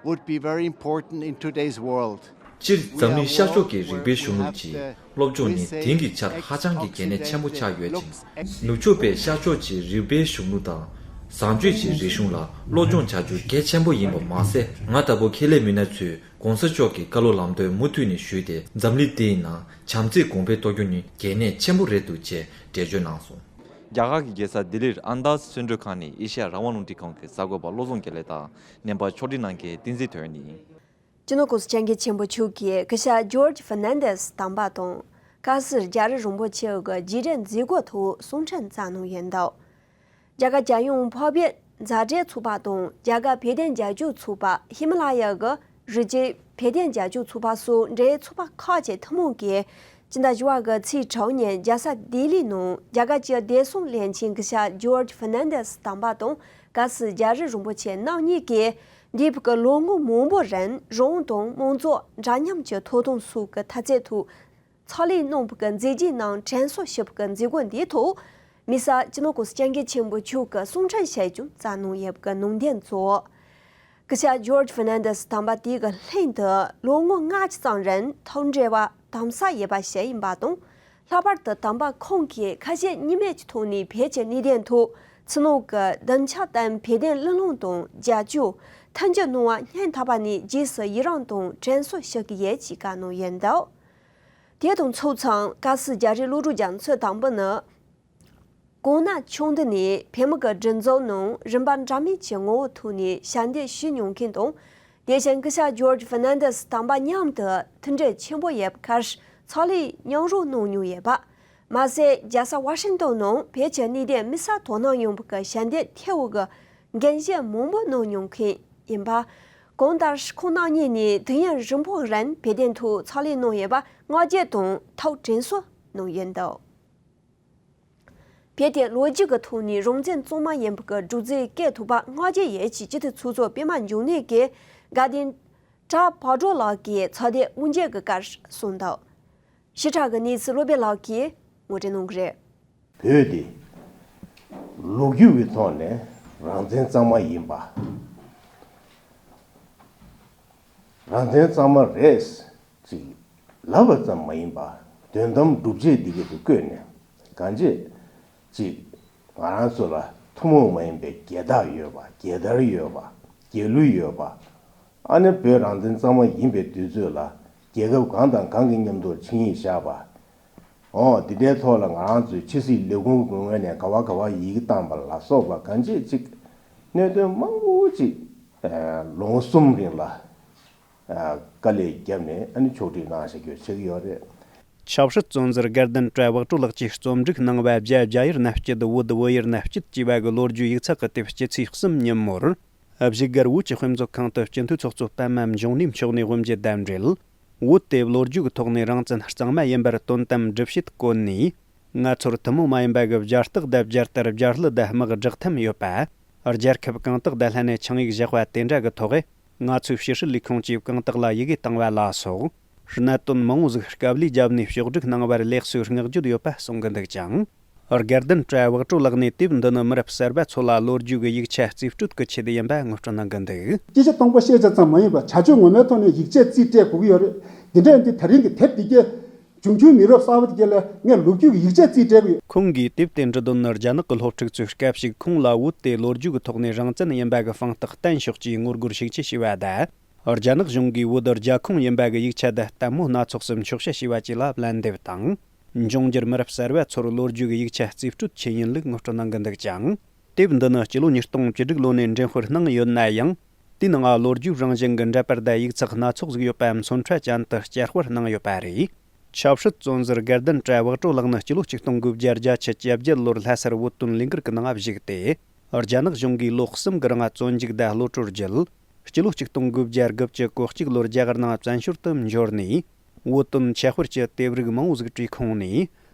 would be very important in today's world. སྤྱིར་འཛམ་གླིང་ཤར་ཕྱོགས་ཀྱི་རིག་པའི་གཞུང་ལུགས་ཀྱི་སློབ་སྦྱོང་ནི་དེང་གི་ཆར་ཧ་ཅང་གི་གལ་གནད་ཆེན་པོ་ཆགས་ཡོད་ཅིང་། ནུབ་ཕྱོགས་པས་ཤར་ཕྱོགས་ཀྱི་རིག་པའི་གཞུང་ལུགས་དང་བཟང་སྤྱོད་ཀྱི་རིག་གཞུང་ལ་སློབ་སྦྱོང་བྱ་རྒྱུ་གལ་ཆེན་པོ་ཡིན་པ་མ་ཟད། ང་ལྟ་བུ་ཁེ་ལས་མི་སྣ་ཚོས་གོང་ས་མཆོག་གི་བཀའ་སློབ་ལམ་སྟོན་མུ་མཐུད་ནས་ཞུས་ཏེ། འཛམ་གླིང་འདིའི་ནང་བྱམས་བརྩེའི་གོང་འཕེལ་གཏོང་རྒྱུ་ནི་གལ་གནད་ཆེན་པོ་རེད་འདུག་ཅེས་འགྲེལ་བརྗོད་གནང་སོང་། རྒྱ་གར་གྱི་རྒྱལ་ས་ལྡི་ལིར་ཨན་དཱས་གསོལ་མགྲོན་ཁང་ནས་ཨེ་ཤེ་ཡ་རང་དབང་རླུང་འཕྲིན་ཁང་གི་གསར་འགོད་པ་བློ་བཟང་དགེ་ལེགས་དང་། སྙན་པ་ཕྱོགས་སྒྲིག་གནང་མཁན་བསྟན་འཛིན་དོན་ཡིན། སྤྱི་ནོར་༸གོང་ས་༸སྐྱབས་མགོན་ཆེན་པོ་མཆོག་གིས་སྐུ་ཞབས་ཇོརྗ་ཧྥར་ནན་ཌེས་དམ་པ་དང་། བཀའ་ཟུར་རྒྱ་རི་རིན་པོ་ཆེ་གི་རྗེས་དྲན་མཛད་སྒོའི་ཐོག་གསུང་འཕྲིན་བསྩལ་གནང་ཡོད་འདུག་རྒྱ་གར་རྒྱལ་ཡོངས་འཕགས་པའི་མཛའ་འབྲེལ་ཚོགས་པ་དང་རྒྱ་གར་བོད་དོན་རྒྱབ་སྐྱོར་ཚོགས་པ། ཧི་མ་ལ་ཡ་གི་རི་རྒྱུད་བོད་དོན་རྒྱབ་སྐྱོར་ཚོགས་པ་སོགས་འབྲེལ་ཡོད་ཚོགས་པ་ཁག་ཅིག་ཐུན་མོང་གིས་སྤྱི་ཟླ་བཞི་པ་གི་ཚེས་དྲུག་ཉིན་རྒྱལ་ས་ལྡི་ལི་ནང་རྒྱ་གར་གྱི་བདེ་སྲུང་བློན་ཆེན་སྐུ་ཞབས་ཇོརྗ་ཧྥར་ནན་ཌེས་དམ་པ་དང་། བཀའ་ཟུར་རྒྱ་རི་རིན་པོ་ཆེ་རྣམ་གཉིས་ཀྱིས་འདས་པའི་ལོ་ངོ་མང་པོའི་རིང་རང་དབང་དང་མང་གཙོ་འདྲ་མཉམ་གྱི་ཐོབ་ཐང་སོགས་ཀྱི་འཐབ་རྩོད་ཐོག་ཕྱག་ལས་གནང་བའི་མཛད་རྗེས་རྣམས་དྲན་གསོ་ཞུ་བའི་མཛད་སྒོ་འདིའི་ཐོག་དམིགས་བསལ་སྤྱི་ནོར་༸གོང་ས་༸སྐྱབས་མགོན་ཆེན་པོ་མཆོག་གིས་གསུང་འཕྲིན་ཞུ་རྒྱུ་བསྩལ་གནང་ཡོད་པའི་ནང་དོན་གཙོ་བོ། སྐུ་ཞབས་ཇོརྗ་ཧྥར་ནན་ཌེས་དམ་པ་དེ་གི་ལྷན་དུ་ལོ་ངོ་ལྔ་ཙམ་རིང་ཐུགས་འབྲེལ་བ་དམ་ཟབ་ཡོད་པ་ཞིག་ཡིན་པ་དང་། ལྷག་པར་དུ་དམ་པ་ཁོང་གིས་ཁ་ཞེ་གཉིས་མེད་ཀྱི་ཐོག་ནས་བོད་ཀྱི་གནད་དོན་ཐོག་ཕྱི་ནང་གི་སྡིངས་ཆ་དང་བོད་དོན་གླེང་སློང་དང་རྒྱབ་སྐྱོར་མཐུན་འགྱུར་གནང་བར་སྙིང་ཐག་པ་ནས་རྗེས་སུ་ཡི་རང་དང་དྲན་གསོ་ཞུ་གི་ཡོད་ཅེས་བཀའ་གནང་ཡོད་འདུག་དེ་དང་ཆབས་ཅིག་བཀའ་ཟུར་རྒྱ་རི་བློ་གྲོས་རྒྱ་མཚོ་དམ་པ་ནི། གོང་ན་ཆུང་དུས་ནས་བོད་མི་གི་སྒྲིག་འཛུགས་ནང་རིམ་པ་འདྲ་མིན་གྱི་ངོ་བོའི་ཐོག་ནས་ཞབས་འདེགས་ཞུས་མྱོང་མཁན་དང་། དེ་བཞིན་སྐུ་ཞབས་ཇོརྗ་ཧྥར་ནན་ཌེས་དམ་པ་མཉམ་དུ་མཐུན་སྒྲིལ་ཆེན་པོ་ཡོད་པའི་ཁར་ཕྱག་ལས་མཉམ་རུབ་གནང་མྱོང་ཡོད་པ། མ་ཟད་རྒྱལ་ས་ཝ་ཤིང་ཏོན་ནང་བོད་ཀྱི་གནད་དོན་དམིགས་བསལ་དོ་སྣང་ཡོང་བའི་ཞབས་འདེགས་ཐེབས་པའི་འགན་བཞེས་མང་པོ་གནང་མྱོང་མཁན་ཡིན་པ། གང་ལྟར་ཁོང་རྣམ་གཉིས་ནས་དུས་ཡུན་རིང་པོའི་རིང་བོད་དོན་ཐོག་ཕྱག་ལས་གནང་ཡོད་པ་བསྔགས་བརྗོད་དང་ཐུགས་དྲན་གསོ་གནང་ཡོད་འདུག་བོད་དེ་ལོ་རྒྱུས་ཀྱི་ཐོག་ནས་རང་བཙན་གཙང་མ་ཡིན་པའི་སྒྲོག་ཙེ་བཀལ་ཐུབ་པ་བསྔགས་བརྗོད་ཡོད་ཅེས་སྤྱི་འཐུས་ཚོགས་གཙོ་པད་མ་འབྱུང་གནས་ཀྱིས་དགའ་ལྡན་གྲྭ་བག་གྲོ་ལགས་ཀྱི་ཚོགས་སྡེ་དབུ་འབྱེད་ཀྱི་སྐབས་གསུངས་འདུག་ཕྱི་དྲགས་ཀྱི་གནས་ཚུལ་སློབ་དཔོན་ལགས་ཀྱིས་ངོ་སྤྲོད་གནང་གི་རེད། བོད་དེ་ལོ་རྒྱུས་ཀྱི་ཐོག་ནས་རང་བཙན་གཙང་མ་ཡིན་པ། རང་བཙན་གཙང་མ་རེད་ཅིག་ལབ་པ་ཙམ་མ་ཡིན་པ། དོན་དམ་སྒྲུབ་བྱེད་འདི་ག་དུ་བཀོད་ནས་གང་ཅི་ཅིག་ང་རང་ཚོ་ལ་ཐུན་མོང་མ་ཡིན་པའི་རྒྱལ་རྟགས་ཡོད་པ། རྒྱལ་དར་ཡོད་པ། རྒྱལ་གླུ་ཡོད་པ། ཨ་ནི་བོད་རང་བཙན་གཙང་མ་ཡིན་པའི་དུས་ཚོད་ལ་རྒྱལ་ཁབ་གང་དང་གང་གི་མཉམ་དུ་ཆིངས་ཡིག་བཞག་པ། འོ་འདི་འདྲའི་ཐོག་ལ་ང་རང་ཚོའི་ཕྱི་སྲིད་ལས་ཁུངས་ཀྱི་ངོས་ནས་ག་བ་ག་བ་ཡི་གེ་བཏང་པ་ལ་སོགས་པ་གང་ཅི་ཅིག་གནད་དོན་མང་པོ་ཅིག་ཨ་ལོ་ངོ་གསུམ་རིང་ལ་ཨ་དཀའ་ལས་བརྒྱབ་ནས་ཨ་ནི་ཕྱོགས་སྒྲིག་གནང་བཞག་རྒྱུ་ཆགས་ཀྱི་ཡོད་རེད། ཆབ་སྲིད་བཙོན་ཟུར་དགའ་ལྡན་གྲྭ་བག་གྲོ་ལགས་ཀྱིས་རྩོམ་སྒྲིག་གནང་བའི་རྒྱ་རྒྱ་ཡུལ་གནའ་སྐྱིད། བོད་བོད་ཡུལ་གནའ་སྐྱིད་ཅེས་པ་གི་ལོ་རྒྱུས་ཡིག་ཚགས་ཀྱི་དེབ་སྤྱི་ཚེས་གསུམ་ཉིན་མོར། བཞུགས་སྒར་བོད་ཀྱི་དཔེ་མཛོད་ཁང་དུ་སྤྱི་འཐུས་ཚོགས་གཙོ་པད་མ་འབྱུང་གནས་མཆོག་ནས་དབུ་འབྱེད་དང་འབྲེལ། བོད་དེ་ལོ་རྒྱུས་ཀྱི་ཐོག་ནས་རང་བཙན་གཙང་མ་ཡིན་པར་དོན་དམ་སྒྲུབ་བྱེད་བཀོད་ནས། ང་ཚོར་ཐུན་མོང་མ་ཡིན་པ་གི་བརྒྱ་རྟགས་དང་བརྒྱ་དར་བརྒྱ་གླུ་དང་དམག་སྒྲིག་ཐམ་ཡོད་པ། རྒྱལ་ཁབ་གང་དག་དང་ལྷན་ནས་ཆིངས་ཡིག་བཞག་པ་དེ་འདྲ་གི་ཐོག་ང་ཚོའི་ཕྱི་སྲིད་ལས་ཁུངས་ཀྱིས་གང་དག་ལ་ཡི་གེ་བཏང་བ་ལ་སོགས། གནད་དོན་མང་བོ་ཟིག་དཀའ་ལས་བརྒྱབ་ནས་ཕྱོགས་སྒྲིག་གནང་བར་ལེགས་སོའི་བསྔགས་བརྗོད་ཡོད་པ་གསུང་གི་འདུག་ཅིང་། དགའ་ལྡན་བཀྲ་བག་གྲོ་ལགས་ནས་དེབ་འདི་ནི་མི་རབས་གསར་པ་ཚོ་ལ་ལོ་རྒྱུས་ཀྱི་ཡིག་ཆ་རྩིས་སྤྲོད་ཀྱི་ཆེད་ཡིན་པ་ངོ་སྤྲོད་གནང་གི་འདུག། སྐད་ཆ་སྟོང་པ་བཤད་ཆ་ཙམ་མ་ཡིན་པར་བྱ་སྤྱོད་ངོ་མའི་ཐོག་ནས་ཡིག་ཆ་རྩིས་སྤྲད་དགོས་ཀྱི་ཡོད་རེད། འདི་འདྲ་ཡིན་དུས་ད་རིང་གི་དེབ་འདི་གས་འབྱུང་འགྱུར་མི་རབས་གསར་པ་དེ་གས་ལ་ངས་ལོ་རྒྱུས་ཀྱི་ཡིག་ཆ་རྩིས་སྤྲད་དགོས་ཡོད། ཁོང་གིས་དེབ་དེ་འབྲི་དོན་ནི་རྒྱ་ནག་གི་སློབ་ཕྲུག་ཚོས་སྐབས་ཤིག་ཁོང་ལ་བོད་དེ་ལོ་རྒྱུས་ཀྱི་ཐོག་ནས་རང་བཙན་ཡིན་པ་གི་དཔང་རྟགས་བསྟན་ཤོག་ཅེས་ངོ་རྒོལ་ཤུགས་ཆེ་བྱས་པ་དང་། རྒྱ་ནག་གཞུང་གིས་བོད་རྒྱ་ཁོངས་ཡིན་པ་གི་ཡིག་ཆ་དེ་ལྟད་མོ་སྣ་ཚོགས་སུ་འཁྱོག་བཤད་བྱས་པ་བཅས་ལ་ལན་འདེབས་དང་། འབྱུང་འགྱུར་མི་རབས་གསར་པ་ཚོར་ལོ་རྒྱུས་ཀྱི་ཡིག་ཆ་རྩིས་སྤྲོད་ཆེད་ཡིན་ལུགས་ངོ་སྤྲོད་གནང་གི་འདུག་ཅིང་། དེབ་འདི་ནི་སྤྱི་ལོ་ཉིས་སྟོང་བཅུ་དྲུག་ལོ་ནས་འགྲེམས་སྤེལ་གནང་ཡོད་ན་ཡང་། དེའི་ནང་ལོ་རྒྱུས་རང་བཞིན་གྱི་འདྲ་པར་དང་ཡིག་ཚགས་སྣ་ཚོགས་ཤིག་ཡོད་པའམ་ཚོན་ཁྲ་ཅན་དུ་བསྐྱར་དཔར་གནང་ཡོད་པ་རེད། ཆབ་སྲིད་བཙོན་ཟུར་དགའ་ལྡན་བཀྲ་བག་གྲོ་ལགས་ནི་སྤྱི་ལོ་ཆིག་སྟོང་དགུ་བརྒྱ་བརྒྱད་ཅུ་གྱ་བརྒྱད་ལོར་ལྷ་སར་བོད་དོན་ལས་འགུལ་གྱི་ནང་བཞུགས་ཏེ། རྒྱ་ནག་གཞུང་གིས་ལོ་གསུམ་གྱི་རིང་བཙོན་འཇུག་དང་གློད་བཀྲོལ་བརྒྱུད། སྤྱི་ལོ་ཆིག་སྟོང་དགུ་བརྒྱ་དགུ་བཅུ་གོ་གཅིག་ལོར་རྒྱ་གར་ནང་བཙན་བྱོལ་དུ་འབྱོར་ནས། བོད་དོན་ཆེད་དཔར་གྱི་དེབ་རིགས་མང་བོ་ཟིག་བྲིས་ཁུངས་ནས།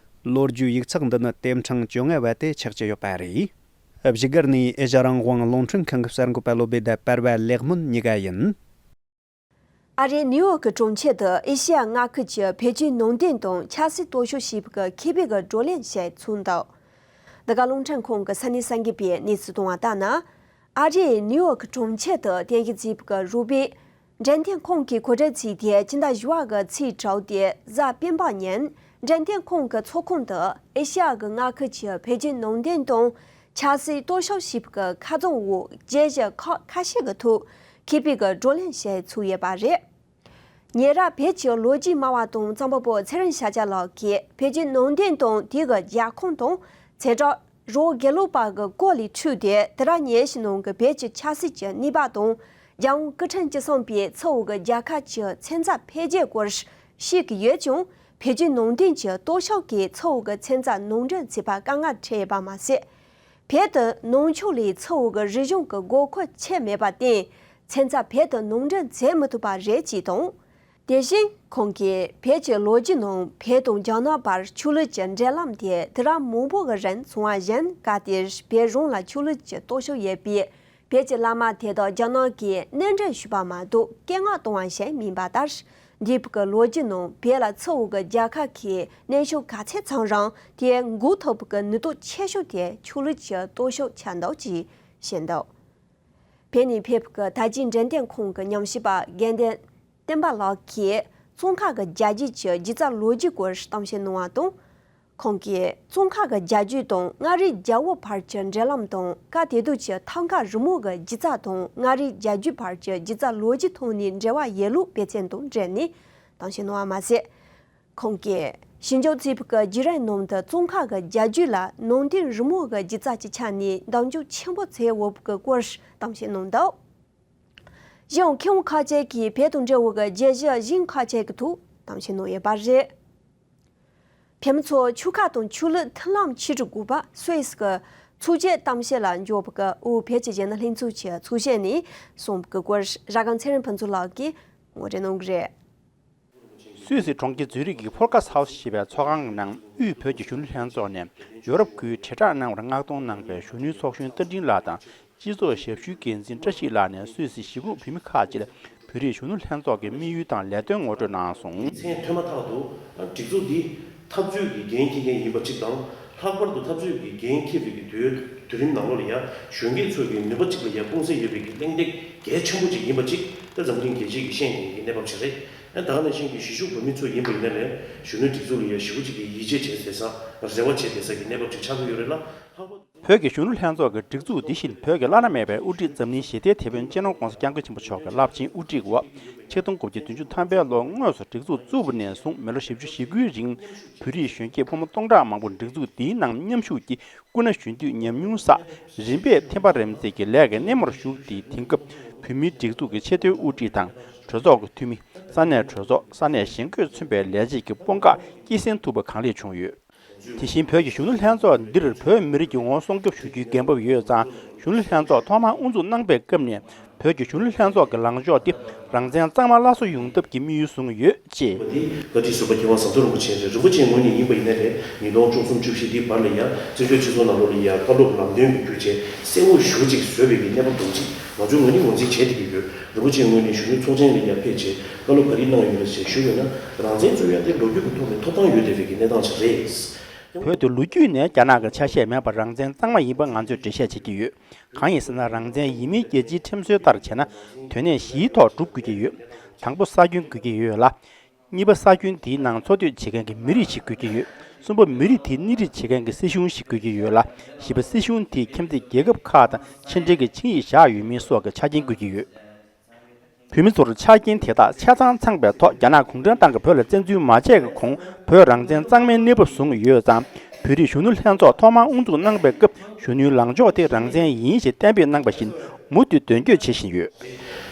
ལོ་རྒྱུས་ཡིག་ཚགས་འདི་ནི་དེབ་ཕྲེང་བཅོ་ལྔ་བ་དེ་ཆགས་ཀྱི་ཡོད་པ་རེད། བཞུགས་སྒར་ནས་ཨེ་ཤ་རང་དབང་རླུང་འཕྲིན་ཁང་གི་གསར་འགོད་པ་བློ་བྷེ་དང་པར་བ་ལེགས་སྨོན་གཉིས་ཀ་ཡིན། ཨ་རིའི་ནིའུ་ཡོག་གི་གྲོང་ཁྱེར་དུ་ཨེ་ཤེ་ཡ་མངའ་ཁུལ་གྱི་བོད་བརྒྱུད་ནང་བསྟན་དང་ཆབ་སྲིད་གཏོར་བཤིག་བྱེད་པའི་ཁེ་ཕན་གྱི་བགྲོ་གླེང་བྱས་ཚུགས་འདུག། འདི་ག་རླུང་འཕྲིན་ཁང་གི་ས་གནས་གསར་འགོད་པས་གནས་ཚུལ་བཏང་བ་ལྟར་ན། ཨ་རིའི་ནིའུ་ཡོག་གི་གྲོང་ཁྱེར་དུ་རྟེན་གཞི་བྱས་པའི་རུ་སྦལ་འགྲེམས་སྟོན་ཁང་གི་གོ་སྒྲིག་བྱས་ཏེ་སྤྱི་ཟླ་བཞི་པ་གི་ཚེས་དྲུག་སྟེ་གཟའ་སྤེན་པ་ཉིན་འགྲེམས་སྟོན་ཁང་གི་ཚོགས་ཁང་དུ་ཨེ་ཤེ་ཡ་གི་མངའ་ཁུལ་གྱི་བོད་བརྒྱུད་ནང་བསྟན་དང་ཆབ་སྲིད་གཏོར་བཤིག་བྱེད་པའི་ཁ་རྩང་འོག་བརྗོད་གཞི་ཁག་ཁ་ཤས་ཀྱི་ཐོག་མཁས་པའི་གི་བགྲོ་གླེང་བྱས་ཚུགས་ཡོད་པ་རེད། ཉེ་རབས་བོད་ཀྱི་ལོ་རྒྱུས་སྨྲ་བ་དང་རྩོམ་པ་པོ་ཚེ་རིང་ཤཱཀྱ་ལགས་ཀྱིས་བོད་བརྒྱུད་ནང་བསྟན་དང་དེ་གི་རྒྱལ་ཁམས་དང་ཚེ་བྲག་རི་བོ་དགེ་ལུགས་པ་གི་སྐོར་ལས་འཁྲིད་དེ་དེ་རབས་ཉེ་ཞིག་ནང་གི་བོད་ཀྱི་ཆབ་སྲིད་ཀྱི་གནས་བབ་དང་རྒྱལ་དབང་སྐུ་ཕྲེང་བཅུ་གསུམ་པའི་ཚུར་འོང་གི་རྒྱལ་ཁབ་ཀྱི་མཚན་རྩ་འཕེལ་རྒྱས་སྐོར་ཤེས་ཀྱི་ཡོད་ཀྱང་བོད་བརྒྱུད་ནང་བསྟན་གྱི་གཏོར་བཤིག་གིས་ཚུར་འོང་གི་མཚན་རྩ་ནང་འདྲེན་བྱེད་པར་དཀའ་ངལ་འཕྲད་ཡོད་པ་མ་ཟད། བོད་དུ་ནང་ཆོས་ལས་ཚུར་འོང་གི་རིག་གཞུང་གི་དགོས་མཁོ་ཆེ་མེད་པར་བརྟེན་མཚན་རྩ་བོད་དུ་ནང་འདྲེན་བྱེད་མི་ཐུབ་པ་རེད་ཅེས་དང་། དེ་བཞིན་ཁོང་གིས་བོད་ཀྱི་ལོ་རྒྱུས་ནང་བོད་དང་རྒྱ་ནག་བར་ཆོས་ལུགས་ཀྱི་འབྲེལ་ལམ་དེ་དུས་རབས་མང་པོ་གི་རིང་སོང་བ་བཞིན་སྐབས་དེར་བོད་རང་ལ་ཆོས་ལུགས་ཀྱི་གཏོར་བཤིག་ཡོད་པས་བོད་ཀྱི་བླ་མ་དེ་དག་རྒྱ་ནག་གིས་གནས་འདྲེན་ཞུས་པ་མ་གཏོགས་སྐད་ངག་གཏོང་བ་ཞིག་མིན་པ་ལྟར། འདས་པའི་ལོ་རྒྱུས་ནང་བོད་ལ་ཚུར་འོང་གི་རྒྱལ་ཁབ་ཀྱིས་གནོན་ཤུགས་ག་ཚད་བརྩམས་རུང་དེ་འགོག་ཐུབ་པའི་ནུས་སྟོབས་ཆེ་ཤོས་དེ་ཆོས་ལུགས་ཀྱི་གཏོར་བཤིག་ཆགས་འདུག་ཅེས་བཤད་འདུག། བོད་ནས་ཕེབས་པའི་དར་རྒྱས་འགྲེམས་སྟོན་ཁང་གི་ཉམས་ཞིབ་པ་དགེ་འདུན་བསྟན་པ་ལགས་ཀྱིས་ཙོང་ཁ་གི་རྒྱལ་རྒྱུད་ཀྱི་སྒྱུ་རྩལ་ལོ་རྒྱུས་སྐོར་གཏམ་བཤད་གནང་བ་དང་། ཁོང་གིས་ཙོང་ཁ་གི་རྒྱལ་རྒྱུད་དང་མངའ་རིས་རྒྱལ་པོ་བར་གྱི་འབྲེལ་ལམ་དང་སྐབས་དེ་དུས་ཀྱི་ཐང་ག་རི་མོ་གི་སྒྱུ་རྩལ་དང་མངའ་རིས་རྒྱལ་རྒྱུད་བར་གྱི་སྒྱུ་རྩལ་ལོ་རྒྱུས་ཐོག་ནས་འབྲེལ་བ་ཡོད་ལུགས་དཔེ་མཚོན་དང་འབྲེལ་ནས་གཏམ་བཤད་གནང་བ་མ་ཟད། ཁོང་གིས་ཞིབ་འཇུག་བྱས་པའི་བརྒྱུད་རིམ་ནང་དུ་ཙོང་ཁ་གི་རྒྱལ་རྒྱུད་ལ་ནང་དོན་རི་མོ་གི་སྒྱུ་རྩལ་གྱི་ཆ་ནས་མདུན་སྐྱོད་ཆེན་པོ་བྱས་ཡོད་པའི་སྐོར་གཏམ་བཤད་གནང་འདུག། གཞན་ཡང་མཁས་དབང་ཁག་ཅིག་གིས་བོད་དང་འབྲེལ་བའི་བརྗོད་གཞི་གཞན་ཁག་ཅིག་གི་ཐོག་གཏམ་བཤད་གནང་ཡོད་པ་རེད། བོད་མི་ཚོ་ཆོལ་ཁ་དང་ཆོས་ལུགས་མཐུན་ལམ་ཆེད་དུ་དགོས་པ་སུད་སི་གི་ཚོགས་ཆེན་གཏམ་བཤད་ལ་འབྱོར་བའི་དབུས་བོད་ཀྱི་གཞོན་ནུ་ལྷན་ཚོགས་ཀྱི་ཚོགས་གཞོན་ནས་གསུངས་པའི་སྐོར་ར་སྒམ་ཚེ་རིང་ཕུན་ཚོགས་ལགས་ཀྱིས་ངོ་སྤྲོད་གནང་གི་རེད། སུད་སི་གྲོང་ཁྱེར་ཛུ་རིག་གི་ཕོལ་ཀ་སི་ཧའུ་སི་ཞེས་པའི་ཚོགས་ཁང་གི་ནང་དབུས་བོད་ཀྱི་གཞོན་ནུ་ལྷན་ཚོགས་ནས་ཡོ་རོབ་ཁུལ་དྲིལ་བསྒྲགས་གནང་བར་མངགས་གཏོང་གནང་བའི་གཞོན་ནུའི་ཚོགས་གཞོན་རྟ་མགྲིན་ལགས་དང་། སྤྱི་ཚོགས་ཞབས་ཞུའི་འགན་འཛིན་བཀྲ་ཤིས་ལགས་ནས་སུད་སི་གཞིས་ཁོངས་བོད་མི་ཁག་ཅིག་ལ་བོད་རིགས་གཞོན་ནུ་ལྷན་ཚོགས་ཀྱི་དམིགས་ཡུལ་དང་ལས་དོན་ངོ་སྤྲོད་གནང་སོང་། མཚན་ཐོས་མ་ཐག་ཏུ་སྒྲིག་འཛུགས་འདི་འཐབ་རྩོད་ཀྱི་འགན་འཁྱེར་མཁན་ཡིན་པ་གཅིག་དང་། ལྷག་པར་དུ་འཐབ་རྩོད་ཀྱི་འགན་འཁྱེར་བའི་གི་དུས་དུས་རིམ་ནང་ལོགས་ལ་ཡང་གཞོན་སྐྱེས་ཚོ་གི་ནུས་པ་གཅིག་ལ་ཡང་སྤུངས་ས་ཡོད་པའི་གི་གླེང་སྟེགས་གལ་ཆེན་པོ་གཅིག་ཡིན་པ་གཅིག་ད་འཛམ་གླིང་རྒྱལ་སྤྱི་གིས་ཤེས་མཁན་གྱི་གནས་བབ་ཅིག་རེད། ད་ག་ནང་བཞིན་གྱི་གཞིས་བཞུགས་བོད་མི་ཚོ་ཡིན་པ་ཡིན་ན་ལས་གཞོན་ནུའི་སྒྲིག་འཛུགས་ལ་ཡང་ཞེ་པོ་ཅིག་གི་ཡིད་ཆེས་བྱེད་བསྡད་ས་རེ་བ་བྱེད་བསྡད་ས་གི་གནས་བབ་ཅིག་ཆགས་ཀྱི་ཡོད་རེད་ལ། ལྷག་པར་དུ། བོད་ཀྱི་གཞོན་ནུ་ལྷན་ཚོགས་ཀྱི་སྒྲིག་འཛུགས་འདི་བཞིན་བོད་ཀྱི་བླ་ན་མེད་པའི་དབུ་ཁྲིད་འཛམ་གླིང་ཞི་བདེའི་དེད་དཔོན་སྤྱི་ནོར་༧གོང་ས་༧སྐྱབས་མགོན་ཆེན་པོ་མཆོག་གི་རླབས་ཆེན་དབུ་ཁྲིད་འོག་ཆིག་སྟོང་དགུ་བརྒྱ་བདུན་ཅུ་ཐམ་པའི་ལོ་དངོས་སུ་སྒྲིག་འཛུགས་བཙུགས་པ་ནས་བཟུང་མི་ལོ་བཞི་བཅུ་ཞེ་དགུའི་རིང་བོད་རིགས་གཞོན་སྐྱེས་ཕོ་མོ་སྟོང་ཕྲག་མང་པོ་སྒྲིག་འཛུགས་འདིའི་ནང་མཉམ་ཞུགས་ཀྱིས་སྐུ་ན་གཞོན་དུས་ཉམས་མྱོང་བསགས། རིམ་པས་ཐེམ་པ་རིམ་འཛེགས་ཀྱི་ལས་ཀའི་སྣེ་མོར་ཞུགས་ཏེ་དེང་སྐབས་བོད་མིའི་སྒྲིག་འཛུགས་ཀྱི་ཆེས་མཐོའི་དབུ་ཁྲིད་དང་གྲོས་ཚོགས་ཀྱི་འཐུས་མི། ས་གནས་གྲོས་ཚོགས་ས་གནས་གཞན་སྒོས་མཚོན་པའི་ལས་བྱེད་ཀྱི་དཔུང་ཁག་སྐྱེད་སྲིང་ཐུབ་པ་གང་ལེགས་བྱུང་ཡོད། དེ་བཞིན་བོད་ཀྱི་གཞོན་ནུ་ལྷན་ཚོགས་འདིར་བོད་མི་རིགས་ཀྱི་ངོ་བོ་སྲུང་སྐྱོབ་ཞུ་རྒྱུའི་འགན་བབ་ཡོད་ཙང་། གཞོན་ནུ་ལྷན་ཚོགས་ཐོག་མར་དབུ་འཛུགས་གནང་པའི་སྐབས་ནས་བོད་ཀྱི་གཞོན་ནུ་ལྷན་ཚོགས་ཀྱི་ལངས་ཕྱོགས་འདི་རང་བཙན་གཙང་མ་སླར་གསོ་ཡོང་ཐབས་ཀྱི་དམིགས་ཡུལ་བཟུང་ཡོད་ཅེས། འདི་བཀའ་ཁྲི་ཟུར་པ་མཁས་དབང་ཟམ་གདོང་རིན་པོ་ཆེ་རེད། རིན་པོ་ཆེའི་ངོས་ནས་ཡིན་པ་ཡིན་ན་རེད། ཉིས་སྟོང་བཅུ་གསུམ་བཅུ་བཞི་འདིའི་བར་ལ་ཡང་བཙན་བྱོལ་སྤྱི་ཚོགས་ནང་ལོགས་ལ་ཡང་བཀའ་སློབ་ལམ་སྟོན་གྱི་རྒྱུ་བྱས་གསལ་བོ་ཞེ་པོ་ཅིག་བཟོས་པའི་གི་གནས་བབ་འདུག་ཅིག་ང་ཚོའི་ངོས་ནས་ངོས་འཛིན་བྱས་བསྡད་ཀྱི་ཡོད། རིན་པོ་ཆེའི་ངོས་ནས་གཞོན་ནུའི་ཚོགས་ཆེན་ལ་ཡང་ཕེབས་བྱས་བཀའ་སློབ་ག་རེ་གནང་ཡོད་རེད་ཅེས་ཞུས་ཡོད་ན། རང་བཙན་རྩོད་ཡ་དེ་ལོ་རྒྱུས་ཀྱི་ཐོག་ནས་ཐོབ་ཐང་ཡོད་བསྡད་པའི་གི་གནས་སྟངས་ཅིག་རེད། བོད་དུ་ལོ་རྒྱུས་ནས་རྒྱ་ནག་གི་ཆ་ཤས་མེད་པར་རང་བཙན་གཙང་མ་ཡིན་པ་ང་ཚོས་འགྲེལ་བཤད་བྱེད་ཀྱི་ཡོད། གང་ཡིན་ཟེར་ན། རང་བཙན་ཡིན་མིན་རྒྱལ་སྤྱིའི་ཁྲིམས་སྲོལ་ལྟར་བྱས་ན། དོན་གནད་བཞིའི་ཐོག་སྒྲུབ་དགོས་ཀྱི་ཡོད། དང་པོ་ས་ཁྱོན་དགོས་ཀྱི་ཡོད་ལ། གཉིས་པ་ས་ཁྱོན་དེའི་ནང་འཚོ་སྡོད་བྱེད་མཁན་གྱི་མི་རིགས་ཤིག་དགོས་ཀྱི་ཡོད། གསུམ་པ་མི་རིགས་དེའི་སྣེ་ཁྲིད་བྱེད་མཁན་གྱི་སྲིད་གཞུང་ཞིག་དགོས་ཀྱི་ཡོད་ལ། བཞི་པ་སྲིད་གཞུང་དེས་ཁྱིམ་མཚེས་རྒྱལ་ཁབ་ཁག་དང་ཕྱི་འབྲེལ་གྱི་ཆིངས་ཡིག་བཞག་ཡོད་མིན་སོགས་ཀྱི་ཆ་རྐྱེན་དགོས་ཀྱི་ཡོད། བོད་མི་ཚོར་ཆ་རྐྱེན་དེ་དག་ཆ་ཚང་ཚང་པའི་ཐོག་རྒྱ་ནག་གུང་ཁྲན་ཏང་གིས་བོད་ལ་བཙན་འཛུལ་མ་བྱས་ཀྱི་གོང་བོད་རང་བཙན་གཙང་མའི་གནས་བབ་བཟུང་ཡོད་ཙང་། བོད་རིགས་གཞོན་ནུ་ལྷན་ཚོགས་ཐོག་མར་དབུ་འཛུགས་གནང་པའི་སྐབས། གཞོན་ནུའི་ལངས་ཕྱོགས་དེ་རང་བཙན་ཡིན་ཞེས་གཏན་འབེབས་གནང་བ་བཞིན་མུ་མཐུད་དོན་འཁྱོལ་བྱེད་བཞིན་ཡོད།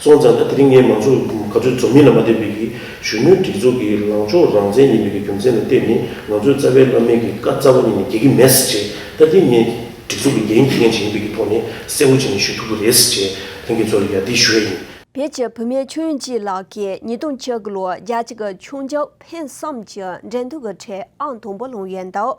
སོང་ཙང་ད་དེ་རིང་ངས་མང་ཚོགས་ག་ཚོད་འཛོམས་མིན་ལ་མ་ལྟོས་པའི་གི་གཞོན་ནུའི་སྒྲིག་འཛུགས་ཀྱི་ལངས་ཕྱོགས་རང་བཙན་ཡིན་པའི་གི་རྒྱུ་མཚན་ལ་བརྟེན་ནས། ང་ཚོའི་རྩ་བའི་བླ་མའི་གི་བཀའ་རྩ་བ་ཉིད་ནས་འགལ་གྱི་མེད་ཟེར་བྱས། ད་དེ་ངས་སྒྲིག་འཛུགས་ཀྱི་འགན་འཁྱེར་མཁན་ཞིག་ཡིན་པའི་གི་ཐོག་ནས་གསལ་པོ་བྱས་ནས་ཞུ་ཐུབ་ཀྱི་རེད་ཟེར་བྱས་ལྷན་རྒྱས་ཚོ་ལ་ཡ་དེ་ཞུ་ཡ་ཡིན། བོད་ཀྱི་བུད་མེད་ཆོས་དབྱིངས་སྐྱིད་ལགས་ཀྱིས་ཉིས་སྟོང་བཅུ་དགུ་ལོར་རྒྱལ་སྤྱི་གི་ཆུང་ཆུང་ཕེན་གསུམ་གྱི་འགྲན་བསྡུར་གྱི་གྲས་ཨང་དང་པོ་ལོན་ཡོད་འདུག་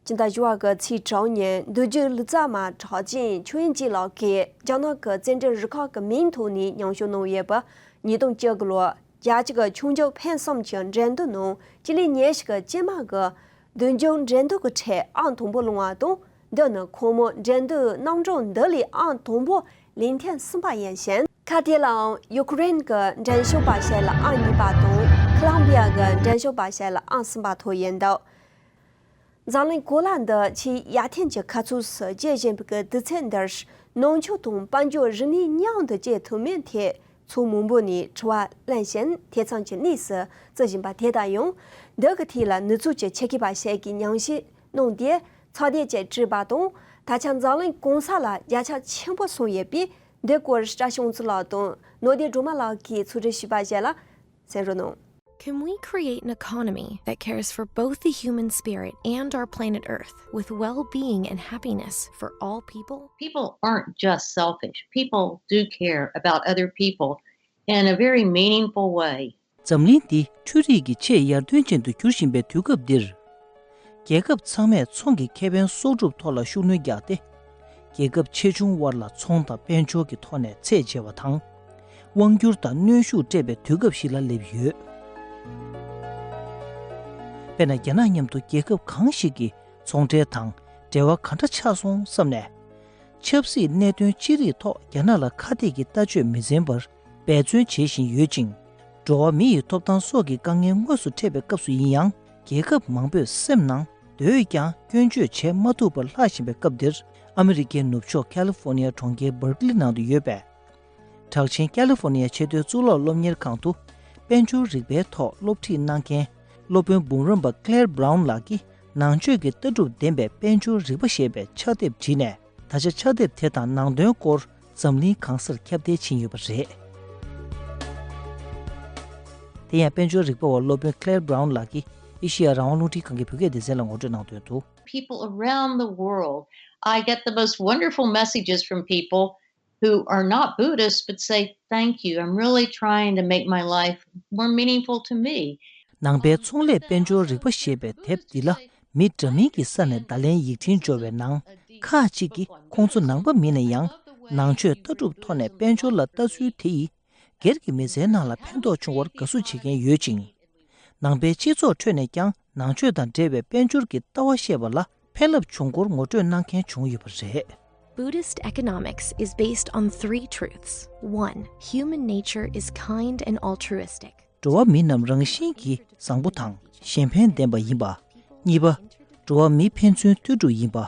སྤྱི་ཟླ་བཞི་པ་གི་ཚེས་དྲུག་ཉིན་མདོ་རྒྱུད་ལུས་རྩལ་མ་གྲགས་ཅན་ཆོས་དབྱིངས་སྐྱིད་ལགས་ཀྱིས་རྒྱ་ནག་གི་བཙན་བྱོལ་རུ་ཁག་གི་མིང་ཐོག་ནས་མཉམ་ཞུགས་གནང་ཡོད་པ། ཉིས་སྟོང་བཅུ་དགུ་ལོར་རྒྱལ་སྤྱི་གི་ཆུང་ཆུང་ཕེན་གསུམ་གྱི་འགྲན་བསྡུར་ནང་སྤྱི་ལེ་ཉི་ཤུ་གི་སྤྱི་དམངས་ཀྱི་མདུན་ལྗོངས་འགྲན་བསྡུར་གྱི་གྲས་ཨང་དང་པོ་ལོན་པ་དང་། འདི་ནི་ཁོང་མོ་འགྲན་བསྡུར་རྣམ་གྲངས་འདི་ལས་ཨང་དང་པོ་ལེན་ཐེངས་གསུམ་པ་ཡིན་ཞིང་། ཁ་ཐེ་ལའང་ཡུ་ཁུ་རེན་གྱི་འགྲན་ཞུགས་པ་ཞིག་ལ་ཨང་གཉིས་པ་དང་། ཁོ་ལམ་བི་ཡ་གྱི་འགྲན་ཞུགས་པ་ཞིག་ལ་ཨང་གསུམ་པ་ཐོབ་ཡོད་འདུག་འཛམ་གླིང་གོ་ལ་འདི་ཆེས་ཡར་ཐོན་གྱི་ཁ་ཚུགས་སུ་སྐྱེལ་བཞིན་པའི་དུས་ཚོད་འདིར། ནང་ཆོས་དང་དཔལ་འབྱོར་རིག་གནས་མཉམ་དུ་སྐྱེལ་ཐུབ་མིན་ཐད་ཕྱོགས་མང་པོ་ནས་དྲི་བ་བསླངས་ཤིང་། དེ་མཚམས་ཀྱི་གནས་སུ་བརྩི་བཞིན་པ་དེ་དང་ཡང་། འདི་གི་ཐད་ལ་ནུབ་ཕྱོགས་ཀྱི་ཆེད་མཁས་པ་ཞིག་གིས་ཉམས་ཞིབ་གནང་སྟེ། ཚོགས་སྡེ་གཅིག་བསྒྲིགས་པ་དང་། ད་ཆ་འཛམ་གླིང་གང་ས་ལ་བརྒྱ་ཆ་ཆེན་པོ་སོང་ཡོད་པས། འདི་སྐོར་བཀྲ་ཤིས་དབང་ཕྱུག་ལགས་དང་ནོར་བདེ་སྒྲོལ་མ་ལགས་ཀྱིས་ཚོགས་སྒྲིག་ཞུས་པ་ཞིག་ལ་གསན་རོགས་གནང་། Can we create an economy that cares for both the human spirit and our planet Earth, with well being and happiness for all people? People aren't just selfish. People do care about other people in a very meaningful way. འཛམ་གླིང་འདི་འཕྲུལ་རིག་གི་ཆེས་ཡར་ཐོན་ཅན་དུ་འགྱུར་བཞིན་པའི་དུས་སྐབས་འདིར། རྒྱལ་ཁབ་ཚང་མས་ཚོང་གི་ཁེ་ཕན་གསོག་སྒྲུབ་ཐོག་ལ་ཤུགས་སྣོན་བརྒྱབ་སྟེ། རྒྱལ་ཁབ་ཆེ་ཆུང་དབར་ལ་ཚོང་དང་དཔལ་འབྱོར་གྱི་ཐོག་ནས་ཚད་འཇལ་བ་དང་། དབང་སྒྱུར་དང་གནོན་ཤུགས་སྤྲད་པའི་དུས་སྐབས་ཤིག་ལ་སླེབས་ཡོད། དཔེར་ན། རྒྱ་ནག་མཉམ་དུ་རྒྱལ་ཁབ་གང་ཞིག་གི་ཚོང་འབྲེལ་དང་འབྲེལ་བ་ག་འདྲ་ཆགས་སོང་བསམ་ནས། ཆབ་སྲིད་གནད་དོན་ཅི་རིགས་ཐོག་རྒྱ་ནག་ལ་ཁ་གཏད་ཀྱི་ལྟ་སྤྱོད་མི་འཛེམ་པར་འབད་བརྩོན་བྱེད་བཞིན་ཡོད་ཅིང་། འགྲོ་བ་མི་ཡི་ཐོབ་ཐང་སོགས་ཀྱི་དཀའ་ངལ་དངོས་སུ་འཕྲད་པའི་སྐབས་སུ་ཡིན་ཡང་། རྒྱལ་ཁབ་མང་པོས་སེམས་ནང་འདོད་ཀྱང་སྐྱོན་བརྗོད་བྱེད་མ་ཐུབ་པར་ལྷག་བཞིན་པའི་སྐབས་འདིར། ཨ་མི་རི་ཀའི་ནུབ་ཕྱོགས་ཁ་ལི་ཧྥོ་ནི་ཡ་གྲོང་ཁྱེར་སྦར་ཀི་ལི་ནང་དུ་ཡོད་པའི་གྲགས་ཆེན་ཁ་ལི་ཧྥོ་ནི་ཡ་ཆེས་མཐོའི་གཙུག་ལག་སློབ་གཉེར་ཁང་དུ་དཔལ་འབྱོར་རིག་པའི་ཐོག་སློབ་ཁྲིད་གནང་མཁན་སློབ་དཔོན་འབུམ་རམས་པ་Claire Brown ལགས་ཀྱིས། ནང་ཆོས་ཀྱི་ལྟ་གྲུབ་ལྡན་པའི་དཔལ་འབྱོར་རིག་པ་ཞེས་པའི་ཕྱག་དེབ་བྲིས་ནས། ད་ཆ་ཕྱག་དེབ་དེ་དང་ནང་དོན་སྐོར་འཛམ་གླིང་གང་སར་ཁྱབ་གདལ་ཕྱིན་ཡོད་པ་རེད། དེ་ཡང་དཔལ་འབྱོར་རིག་པ་བ་སློབ་དཔོན་Claire Brown ལགས་ཀྱིས་ཨེ་ཤེ་ཡ་རང་དབང་རླུང་འཕྲིན་ཁང་གི་བོད་སྐད་སྡེ་ཚན་ལ་ངོ་སྤྲོད་གནང་དོན་དུ། People around the world, I get the most wonderful messages from people who are not Buddhist but say, "Thank you. I'm really trying to make my life more meaningful to me." ནང་པའི་ཚོང་ལས་དཔལ་འབྱོར་རིག་པ་ཞེས་པའི་དེབ་འདི་ལ་མི་འདྲ་མིན་གྱི་ས་ནས་བརྡ་ལན་ཡིག་འཕྲིན་འབྱོར་བའི་ནང་། ཁག་ཅིག་གིས་ཁོང་ཚོ་ནང་པ་མིན་ན་ཡང་། ནང་ཆོས་ལྟ་གྲུབ་ཐོག་ནས་དཔལ་འབྱོར་ལ་ལྟ་ཚུལ་དེ་ཡིས། སྒེར་གྱི་མི་ཚེའི་ནང་ལ་ཕན་ཐོགས་བྱུང་བར་དགའ་བསུ་བྱེད་མཁན་ཡོད་ཅིང་། ནང་པའི་སྤྱི་ཚོགས་ཁྲོད་ནས་ཀྱང་ནང་ཆོས་དང་འབྲེལ་བའི་དཔལ་འབྱོར་གྱི་ལྟ་བ་བཤད་པ་ལ་ཕན་རླབས་བྱུང་སྐོར་ངོ་སྤྲོད་གནང་མཁན་བྱུང་ཡོད་པ་རེད། Buddhist economics is based on three truths. One, human nature is kind and altruistic. འགྲོ་བ་མི་རྣམས་རང་བཞིན་གྱིས་བཟང་པོ་དང་གཞན་ཕན་ལྡན་པ་ཡིན་པ། གཉིས་པ། འགྲོ་བ་མི་ཕན་ཚུན་ལྟོས་གྲུབ་ཡིན་པ།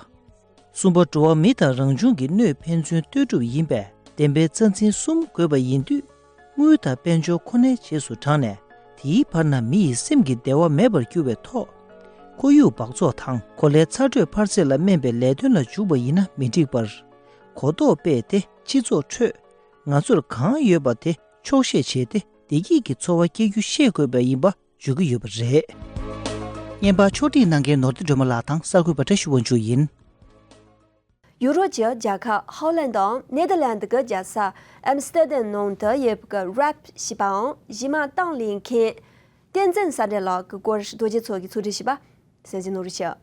གསུམ་པ། འགྲོ་བ་མི་དང་རང་བྱུང་གི་སྣོད་ཕན་ཚུན་ལྟོས་གྲུབ་ཡིན་པས། བདེན་པའི་རྩ་འཛིན་གསུམ་དགོས་པ་ཡིན་དུས། དངུལ་དང་དཔལ་འབྱོར་ཁོ་ནའི་རྗེས་སུ་འབྲངས་ནས། དེའི་བར་ན་མི་ཡི་སེམས་ཀྱི་བདེ་བ་མེད་པར་གྱུར་བའི་ཐོག་ཁོར་ཡུག་འབག་བཙོག་དང་གོ་ལའི་ཚ་དྲོད་འཕར་ཚད་ལ་སྨན་པའི་ལས་དོན་ལ་འཇུག་པ་ཡིན་ན་མི་འགྲིག་པར། གོ་རྟོགས་སྤེལ་ཏེ་སྤྱི་ཚོགས་ཁྲོད་ང་ཚོར་གང་ཡོད་པ་དེ་ཆོག་ཤེས་བྱས་ཏེ་བདེ་སྐྱིད་ཀྱི་འཚོ་བ་སྐྱེལ་རྒྱུ་ཤེས་དགོས་པ་ཡིན་པ། བརྗོད་ཀྱི་ཡོད་པ་རེད། བརྙན་པར་ཕྱོགས་སྒྲིག་གནང་མཁན་ནོར་བདེ་སྒྲོལ་མ་ལགས་དང་གསར་འགོད་པ་བཀྲ་ཤིས་དབང་ཕྱུག་ཡིན། ཡུ་རོབ་ཀྱི་རྒྱལ་ཁབ་ཧོ་ལན་དང་ནེ་དར་ལན་ཌི་གི་རྒྱལ་ས་ཨམ་སི་ཏེར་དམ་ནང་དུ་ཡོད་པའི་རེབ་ཞེས་པའམ་གཞས་མ་གཏམ་གླེང་མཁན་བསྟན་འཛིན་བསམ་གྲུབ་ལགས་ཀྱི་སྐོར་རྡོ་རྗེ་མཚོ་གིས་ཕྱོགས་སྒྲིག་ཞུས་པ་གསན་གཟིགས་གནང་རོགས་ཞུ།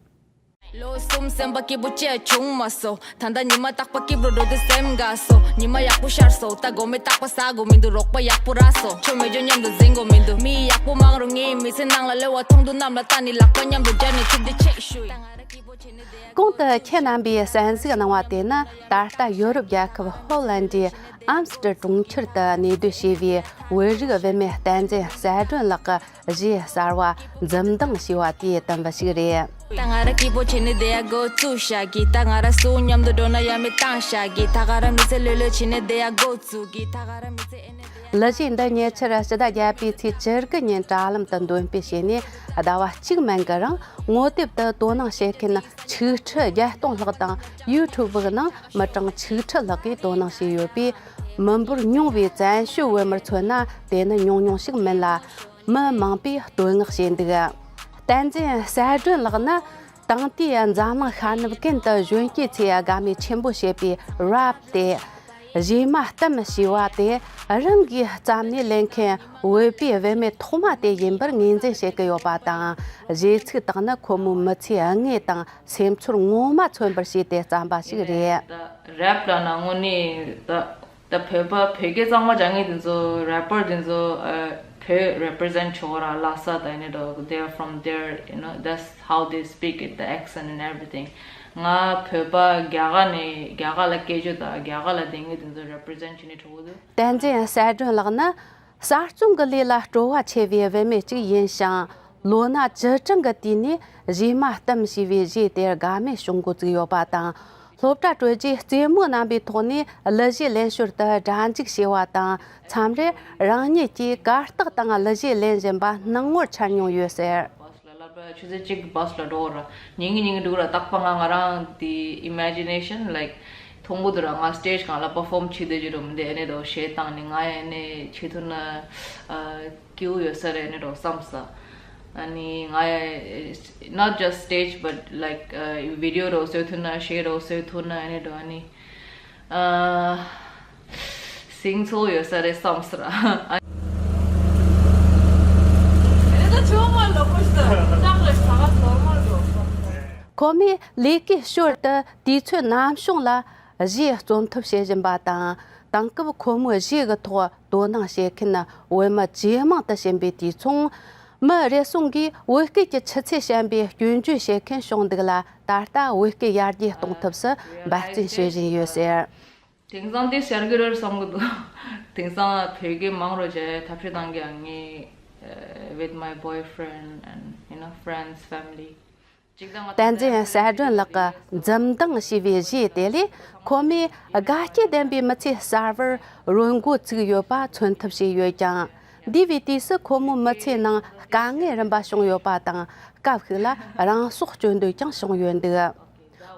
ལོ་གསུམ་སེམས་པ་སྐྱིད་པོ་ཅི་བྱུང་མ་སོང་། ད་ལྟ་ཉི་མ་རྟག་པ་སྐྱིད་པོ་འགྲོ་དུས་སེམས་དགའ་སོང་། ཉི་མ་ཡག་པོ་ཤར་སོང་། ད་དགོང་མོ་རྟག་པ་ཟ་དགོས་མི་འདུག་རོགས་པ་ཡག་པོ་རག་སོང་། ཁྱོད་མེད་རྒྱུ་མཉམ་དུ་འཛིན་དགོས་མི་འདུག་མི་ཡག་པོ་མང་རུང་ངའི་མི་ཚེ་ནང་ལ་གློ་བ་ཐུང་དུ་གནམ་ལ་བལྟས་ནས་ལག་པ་མཉམ་དུ་སྦྱར་ནས་ཆུ་འདི་ཆེ་ཞུ་ཡི། གོང་དུ་ཁྱེད་རྣམ་པས་གསན་གཟིགས་གནང་བ་དེ་ནི་ད་ལྟ་ཡོ་རོབ་རྒྱལ་ཁབ་ཧོ་ལན་ཌིའི་ཨམ་སི་ཏྲ་གྲོང་ཁྱེར་དུ་གནས་སྡོད་བྱས་པའི་བོད་རིགས་བུད་མེད་བསྟན་འཛིན་གསལ་སྒྲོན་ལགས་ཀྱི་གཞས་གསར་བ་འཛུམ་མདངས་ཞེས་པ་དེའི་དུམ་བུ་ཞིག་རེད། ད་ང་རང་སྐྱིད་པོ་བྱས་ནས་བསྡད་ཡ་འགོ་བཙུགས་བཞག་གི་ད་ང་རང་སུ་མཉམ་དུ་འགྲོ་ན་ཡ་མི་བཏང་བཞག་གི་ད་ག་རང་མི་ཚེ་ལྷོད་ལྷོད་བྱས་ནས་བསྡད་ཡ་འགོ་བཙུགས་གི་ད་ག་རང་མི་ཚེ་ཨེ་ནས་བསྡད་ཡ། གླུ་གཞས་འདི་ཉེ་ཆར་ཕྱི་ཟླ་བརྒྱད་པའི་ཚེས་བཅུ་དགུ་ཉིན་དྲ་ལམ་དུ་འདོན་སྤེལ་བྱས་ནས་ཟླ་བ་གཅིག་མན་གྱི་རིང་ངོ་དེབ་ཏུ་དོ་སྣང་བྱེད་མཁན་ཆིག་ཁྲི་བརྒྱད་སྟོང་ལྷག་དང་ཡུ་ཊུབ་ནང་མི་གྲངས་ཆིག་ཁྲི་ལྷག་གིས་དོ་སྣང་བྱས་ཡོད་པས། མི་འབོར་ཉུང་བའི་བཙན་བྱོལ་བོད་མིར་མཚོན་ན་དེ་ནི་ཉུང་ཉུང་ཞིག་མིན་ལ། མི་མང་པོས་བསྟོད་བསྔགས་བྱས་འདུག་བསྟན་འཛིན་གསལ་སྒྲོན་ལགས་ནི་ད་ལྟའི་འཛམ་གླིང་ཤར་ནུབ་ཀུན་ཏུ་གཞོན་སྐྱེས་ཚོས་དགའ་མོས་ཆེན་པོ་བྱེད་པའི་རེབ་སྟེ། གཞས་མ་གཏམ་ཞེས་པ་དེ་རང་གིས་བརྩམས་ནས་ལེན་མཁན་བོད་པའི་བུད་མེད་ཐོག་མ་དེ་ཡིན་པར་ངོས་འཛིན་བྱེད་ཀྱི་ཡོད་པ་དང་། གཞས་ཚིག་དག་ནི་ཁོ་མོའི་མི་ཚེའི་དངོས་དང་སེམས་ཚོར་ངོ་མ་མཚོན་པར་བྱས་ཏེ་བརྩམས་པ་ཞིག་རེད། ད་རེབ་ལབ་ན་དངོས་གནས་ད་ད་བོད་པ་བོད་སྐད་གཙང་མ་སྦྱང་མཁན་དེ་ཚོ་རེ་པར་དེ་ཚོ་ཨ་བོད་represent་བྱེད་ཀྱི་ཡོད་ར། ལྷ་ས་དང་ཨེ་ནས་འགྲོ་they are from there, you know, that's how they speak it, the accent and everything. ང་བོད་པ་རྒྱ་གར་ནས་རྒྱ་གར་ལ་སྐད་ཆ་དང་རྒྱ་གར་ལ་བསྡད་མཁན་དེ་ཚོ་represent་བྱས་ནས་འགྲོ་གི་འདུག་བསྟན་འཛིན་གསལ་སྒྲོན་ལགས་ནི་གསར་རྩོམ་གྱི་ལས་ལ་སྤྲོ་བ་ཆེ་བའི་བུད་མེད་ཅིག་ཡིན་ཞིང་། ལོ་ན་བཅུ་གྲངས་ཀྱི་དུས་ནས་གཞས་མ་གཏམ་ཞེས་པའི་གཞས་དེར་དགའ་མོས་བྱུང་འགོ་བཙུགས་ཡོད་པ་དང་། སློབ་གྲྭ་གྲོལ་རྗེས་རྩེད་མོ་རྣམ་པའི་ཐོག་ནས་གླུ་གཞས་ལེན་ཞོར་དུ་སྒྲ་འཇུག་བྱས་པ་དང་། མཚམས་རེར་རང་ཉིད་ཀྱིས་གར་སྟེགས་སྟེང་གླུ་གཞས་ལེན་བཞིན་པ་སྣང་ངོར་འཆར་མྱོང་ཡོད་ཟེར། ཆུ་ཚོད་གཅིག་གི་བྷ་སི་ལ་འགྲོ་ར། ཉིན་གི་ཉིན་གི་འགྲོ་ར། རྟག་པར་ང་ང་རང་དེ་imagination, like, མཐོང་གི་འདུག་ར། ང་stage་སྒང་ལ་perform་བྱེད་བསྡད་ཀྱི་འདུག་མི་འདུག་ཨེ་ནས་འགྲོ་གཞས་བཏང་ནས་ང་ཡང་ཨེ་ནས་བྱེད་ཐུབ་ན་ཨ་སྐྱིད་པོ་ཡོད་ས་རེད་ཨེ་ནས་འགྲོ་བསམ་ས། ཨ་ནི་ང་ཡང་not just stage but like uh, video་རོ་བཟོ་ཐུབ་ན་གཞས་རོ་བཟོ་ཐུབ་ན་ཨེ་ནས་འགྲོ་ཨ་ནི། ཨ། སིང་ཚོ་ཡོད་ས་རེད་བསམ་སོང་། ཁོ་མོས་ལས་ཀའི་ཞོར་དུ་དུས་ཚོད་ནམ་བྱུང་ལ་གཞས་རྩོམ་ཐབས་བྱེད་བཞིན་པ་དང་། དེང་སྐབས་ཁོ་མོའི་གཞས་ཀྱི་ཐོག་དོ་སྣང་བྱེད་མཁན་བོད་མི་ཇེ་མང་དུ་ཕྱིན་པའི་དུས་མཚུངས། མི་རེ་ཟུང་གིས་བོད་སྐད་ཀྱི་ཆུ་ཚད་ཞན་པའི་སྐྱོན་བརྗོད་བྱེད་མཁན་བྱུང་འདུག་ལ། ད་ལྟ་བོད་སྐད་ཡར་རྒྱས་གཏོང་ཐབས་སུ་འབད་བརྩོན་བྱེད་བཞིན་ཡོད་ཟེར། དེང་སང་དེ་ཟེར་གི་རེད་བསམ་གི་འདུག་དེང་སང་བོད་སྐད་མང་རུ་བྱས་ཐབས་ཤེས་གཏང་གི་ཡང་ངས་uh, with my boyfriend and you know friends, family. བསྟན་འཛིན་གསལ་སྒྲོན་ལགས་ཀྱི་འཛུམ་མདངས་ཞེས་པའི་གཞས་དེ་ལས་ཁོ་མོས་དགའ་སྐྱིད་ལྡན་པའི་མི་ཚེ་གསར་བར་རོལ་འགོ་བཙུགས་ཡོད་པ་མཚོན་ཐབས་བྱས་ཡོད་ཀྱང་། འདས་པའི་དུས་སུ་ཁོ་མོའི་མི་ཚེའི་ནང་དཀའ་ངལ་རིམ་པ་བྱུང་ཡོད་པ་དང་། སྐབས་ཤིག་ལ་རང་སྲོག་གཅོད་འདོད་ཀྱང་བྱུང་ཡོད་འདུག་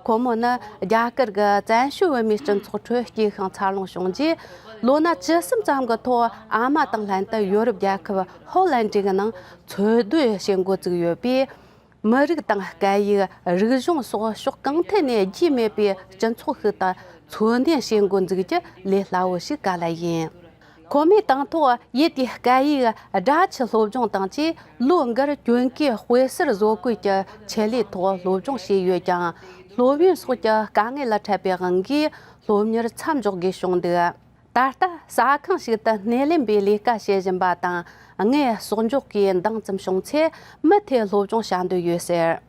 ཁོ་མོ་ནི་རྒྱ་གར་གྱི་བཙན་བྱོལ་བོད་མིའི་སྤྱི་ཚོགས་ཁྲོད་སྐྱེས་ཤིང་འཚར་ལོངས་བྱུང་རྗེས། ལོ་ན་བཅུ་གསུམ་ཙམ་གྱི་ཐོག་ཨ་མ་དང་ལྷན་དུ་ཡོ་རོབ་རྒྱལ་ཁབ་ཧོ་ལན་ཌི་གི་ནང་འཚོ་སྡོད་བྱེད་འགོ་བཙུགས་ཡོད་པས། མི་རིགས་དང་སྐད་ཡིག་རིག་གཞུང་སོགས་ཕྱོགས་གང་ཐད་ནས་རྒྱུས་མེད་པའི་སྤྱི་ཚོགས་ཤིག་ཏུ་འཚོ་སྡོད་བྱེད་འགོ་འཛུགས་རྒྱུ་ལས་སླ་བོ་ཞིག་ག་ལ་ཡིན། ཁོ་མོས་དང་ཐོག་ཡུལ་དེའི་སྐད་ཡིག་སྦྲ་ཆུ་སློབ་སྦྱོང་དང་བཅས་ལོ་འགར་གྱོན་གོས་དཔེ་གསར་བཟོ་བཀོད་ཀྱི་ཆེད་ལས་ཐོག་སློབ་སྦྱོང་བྱས་ཡོད་ཀྱང་། སློབ་ཡོན་སོགས་ཀྱི་དཀའ་ངལ་ལ་འཕྲད་པའི་དབང་གིས་སློབ་གཉེར་མཚམས་འཇོག་དགོས་བྱུང་འདུག་ད་ལྟ་ཟ་ཁང་ཞིག་ཏུ་སྣེ་ལེན་པའི་ལས་ཀ་བྱེད་བཞིན་པ་དང་། ངས་གསོག་འཇོག་གི་འདང་ཙམ་བྱུང་ཚེ་མུ་མཐུད་སློབ་སྦྱོང་བྱ་འདོད་ཡོད་ཟེར།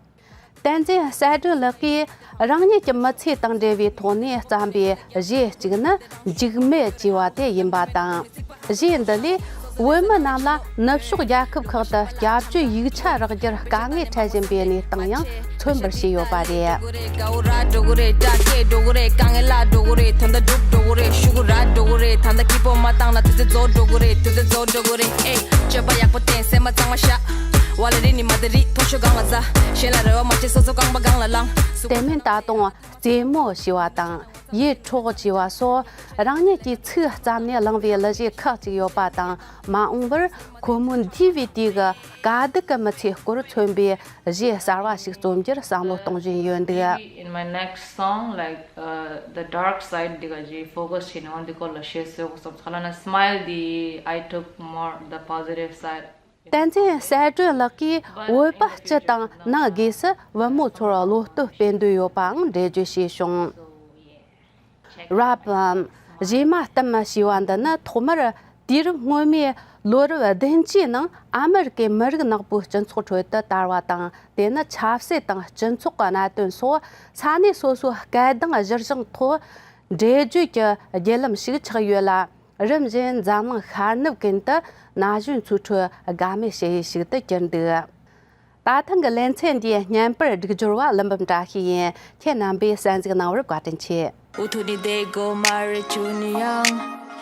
བསྟན་འཛིན་གསལ་སྒྲོན་ལགས་ཀྱིས་རང་ཉིད་ཀྱི་མི་ཚེ་དང་འབྲེལ་བའི་ཐོག་ནས་བརྩམས་པའི་གཞས་གཅིག་ནི་འཇིགས་མེད་ཅེས་པ་དེ་ཡིན་པ་དང་། གཞས་འདི་ལས་བོད་མི་རྣམས་ལ་ནུབ་ཕྱོགས་རྒྱལ་ཁབ་ཁག་ཏུ་སྐྱབས་བཅོལ་ཡིག་ཆ་རག་རྒྱུར་དཀའ་ངལ་འཕྲད་བཞིན་པའི་གནས་སྟངས་ཡང་མཚོན་པར་བྱས་ཡོད་པ་རེད། དེ་མིན་ད་དུང་རྩེད་མོ་ཞེས་པ་དང་། ཡིད་འཕྲོག་ཅེས་པ་སོགས་རང་ཉིད་ཀྱིས་ཚིག་བརྩམས་ནས་བླངས་པའི་གླུ་གཞས་ཁག་ཅིག་ཡོད་པ་དང་། མ་འོངས་པར་ཁོ་མོའི་འདས་པའི་དུས་ཀྱི་དཀའ་སྡུག་གི་མི་ཚེའི་སྐོར་མཚོན་པའི་གཞས་གསར་བ་ཞིག་རྩོམ་རྒྱུར་བསམ་བློ་གཏོང་བཞིན་ཡོད་འདུག In my next song, like, uh, the dark side འདི་ག་ཞིག་focus བྱས་ནས་འོ་འདི་སྐོར་ལ་གཞས་བཟོ་དགོས་བསམ། ཁ་ལ་ན་smile འདི་I took more the positive side. བསྟན་འཛིན་གསལ་སྒྲོན་ལགས་ཀྱིས་བོད་པ་སྤྱི་དང་ནང་སྒོས་སུ་བུ་མོ་ཚོར་བློ་སྟོབས་སྤེལ་འདོད་ཡོད་པའང་འགྲེལ་བརྗོད་བྱས་བྱུང་། རབ་བམ། གཞས་མ་གཏུམ་ཞེས་པ་འདི་ནི་ཐོག་མར་དུས་རབས་སྔོན་མའི་ལོ་རབས་བདུན་ཅུའི་ནང་ཨ་མི་རི་ཀའི་མི་རིགས་ནག་པོའི་སྤྱི་ཚོགས་ཁྲོད་དུ་དར་བ་དང་། དེ་ནི་ཆབ་སྲིད་དང་སྤྱི་ཚོགས་ཀྱི་གནད་དོན་སོགས་ས་གནས་སོ་སོའི་སྐད་གདངས་གཞིར་བཞག་ཐོག་འགྲེལ་བརྗོད་ཀྱི་བརྒྱུད་ལམ་ཞིག་ཆགས་ཡོད་ལ། རིམ་བཞིན་འཛམ་གླིང་ཤར་ནུབ་ཀུན་ཏུ་ན་གཞོན་ཚོའི་ཁྲོད་དགའ་མོས་བྱེད་ཡུལ་ཞིག་ཏུ་གྱུར་འདུག་ད་ཐེངས་ཀྱི་ལེ་ཚན་འདིའི་བརྙན་པར་སྒྲིག་སྦྱོར་བ་ཀླུ་འབུམ་བཀྲ་ཤིས་ཡིན། ཁྱེད་རྣམ་པས་གསན་གཟིགས་གནང་བར་བཀའ་དྲིན་ཆེ། འུ་ཐུག་ནི་དེ་གོ་མ་རེད། ཆུ་ནི་ཡང་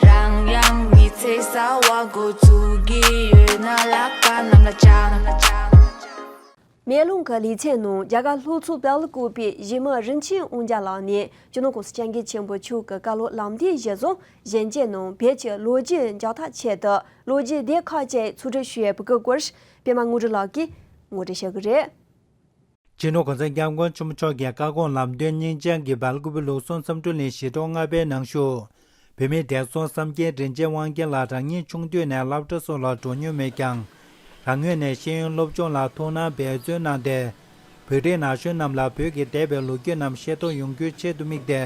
རང་ཡང་མི་ཚེ་གསར་བ་འགོ་ཚུགས་ཀྱི་ཡོད་ན་ལག་པ་གནམ་ལ་བཅངས། མེ་ལོང་གི་ལེ་ཚན་ནང་རྒྱ་གར་ལྷོ་མཚོ་སྦེལ་ཀོབ་པའི་གཞས་མ་རིན་ཆེན་དབང་རྒྱལ་ལགས་ནས་སྤྱི་ནོར་༸གོང་ས་༸སྐྱབས་མགོན་ཆེན་པོ་མཆོག་གི་བཀའ་སློབ་ལམ་སྟོན་གཞིར་བཟུང་གཞན་རྒྱལ་ནང་བོད་ཀྱི་ལོ་རྒྱུས་འཇགས་ཐབས་ཆེད་དུ་ལོ་རྒྱུས་སྡེ་ཁག་ཅིག་ཚོགས་སྒྲིག་ཞུས་པའི་སྐོར་པད་མ་དངོས་གྲུབ་ལགས་ཀྱིས་ངོ་སྤྲོད་བྱེད་ཀྱི་རེད། སྤྱི་ནོར་༸གོང་ས་༸སྐྱབས་མགོན་ཆེན་པོ་མཆོག་གི་བཀའ་དགོངས་ལམ་སྟོན་སྙིང་བཅངས་ཀྱིས་སྦེལ་ཀོབ་པའི་ལུགས་སྲོལ་བསམ་འགྲུབ་གླིང་གཞིས་གྲོང་ལྔ་པའི་ནང་བཞུགས། བོད་མིའི་བགྲེས་སོང་བསམ་མཁན་རིན་ཆེན་དབང་རྒྱལ་ལགས་རང་ཉིད་ཆུང་དུས་ནས་སློབ་གྲྭ་སོགས་ལ་འགྲོ་མྱོང་མེད་ཀྱང་། རང་ངོས་ནས་ཤེས་ཡོན་སློབ་སྦྱོང་ལ་ཐུགས་སྣང་འབད་བརྩོན་གནང་སྟེ། བོད་རིགས་ན་གཞོན་རྣམས་ལ་བོད་ཀྱི་འདས་པའི་ལོ་རྒྱུས་རྣམས་ཤེས་རྟོགས་ཡོང་རྒྱུའི་ཆེད་དུ་དམིགས་ཏེ།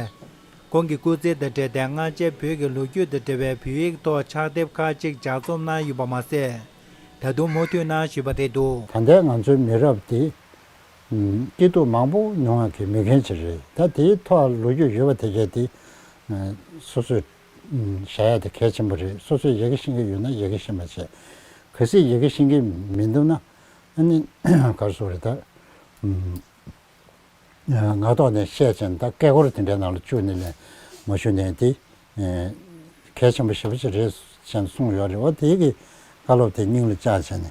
ཁོང་གི་སྐུ་ཚེ་དང་འབྲེལ་ཏེ་སྔ་ཕྱིར་བོད་ཀྱི་ལོ་རྒྱུས་དང་འབྲེལ་བའི་བོད་ཡིག་ཐོག་ཕྱག་དེབ་ཁག་ཅིག་ལྗགས་རྩོམ་གནང་ཡོད་པ་མ་ཟད། ད་དུང་མུ་མཐུད་གནང་བཞིན་པ་རེད་འདུག་ད་ལྟའི་ང་ཚོའི་མི་རབས་འདི། སྐྱིད་སྡུག་མང་པོ་མྱོང་བ་གི་མི་རྒན་ཅིག་རེད། ད་དེའི་ཐོག་ལོ་རྒྱུས་ཡོད་པ་དེ་གས་དེ་སོ་སོས་བཞག་ཡ་དེ་གལ་ཆེན་པོ་རེད། སོ་སོས་ཡི་གེ་ཤེས་ཀྱི་ཡོད་ན་ཡི་གེ་ཤེས་པ་བྱས། གལ་སྲིད་ཡི་གེ་ཤེས་ཀྱི་མི་འདུག་ན་ཨ་ནི་ག་རེ་ཟེར་དགོས་རེད་ད། ངག་ཐོག་ནས་བཤད་བྱས་ནས་ད་སྐད་འཁོར་དེ་འདྲའི་ནང་ལ་བཅུག་ནས་ལས་མ་ཞུ་ནས་དེ་གལ་ཆེན་པོ་ཞེ་པོ་ཅིག་རེད་ཅེས་གསུངས་ཡོད་རེད། འོ་དེ་གི་བཀའ་སློབ་དེ་སྙིང་ལ་བཅངས་བྱས་ནས་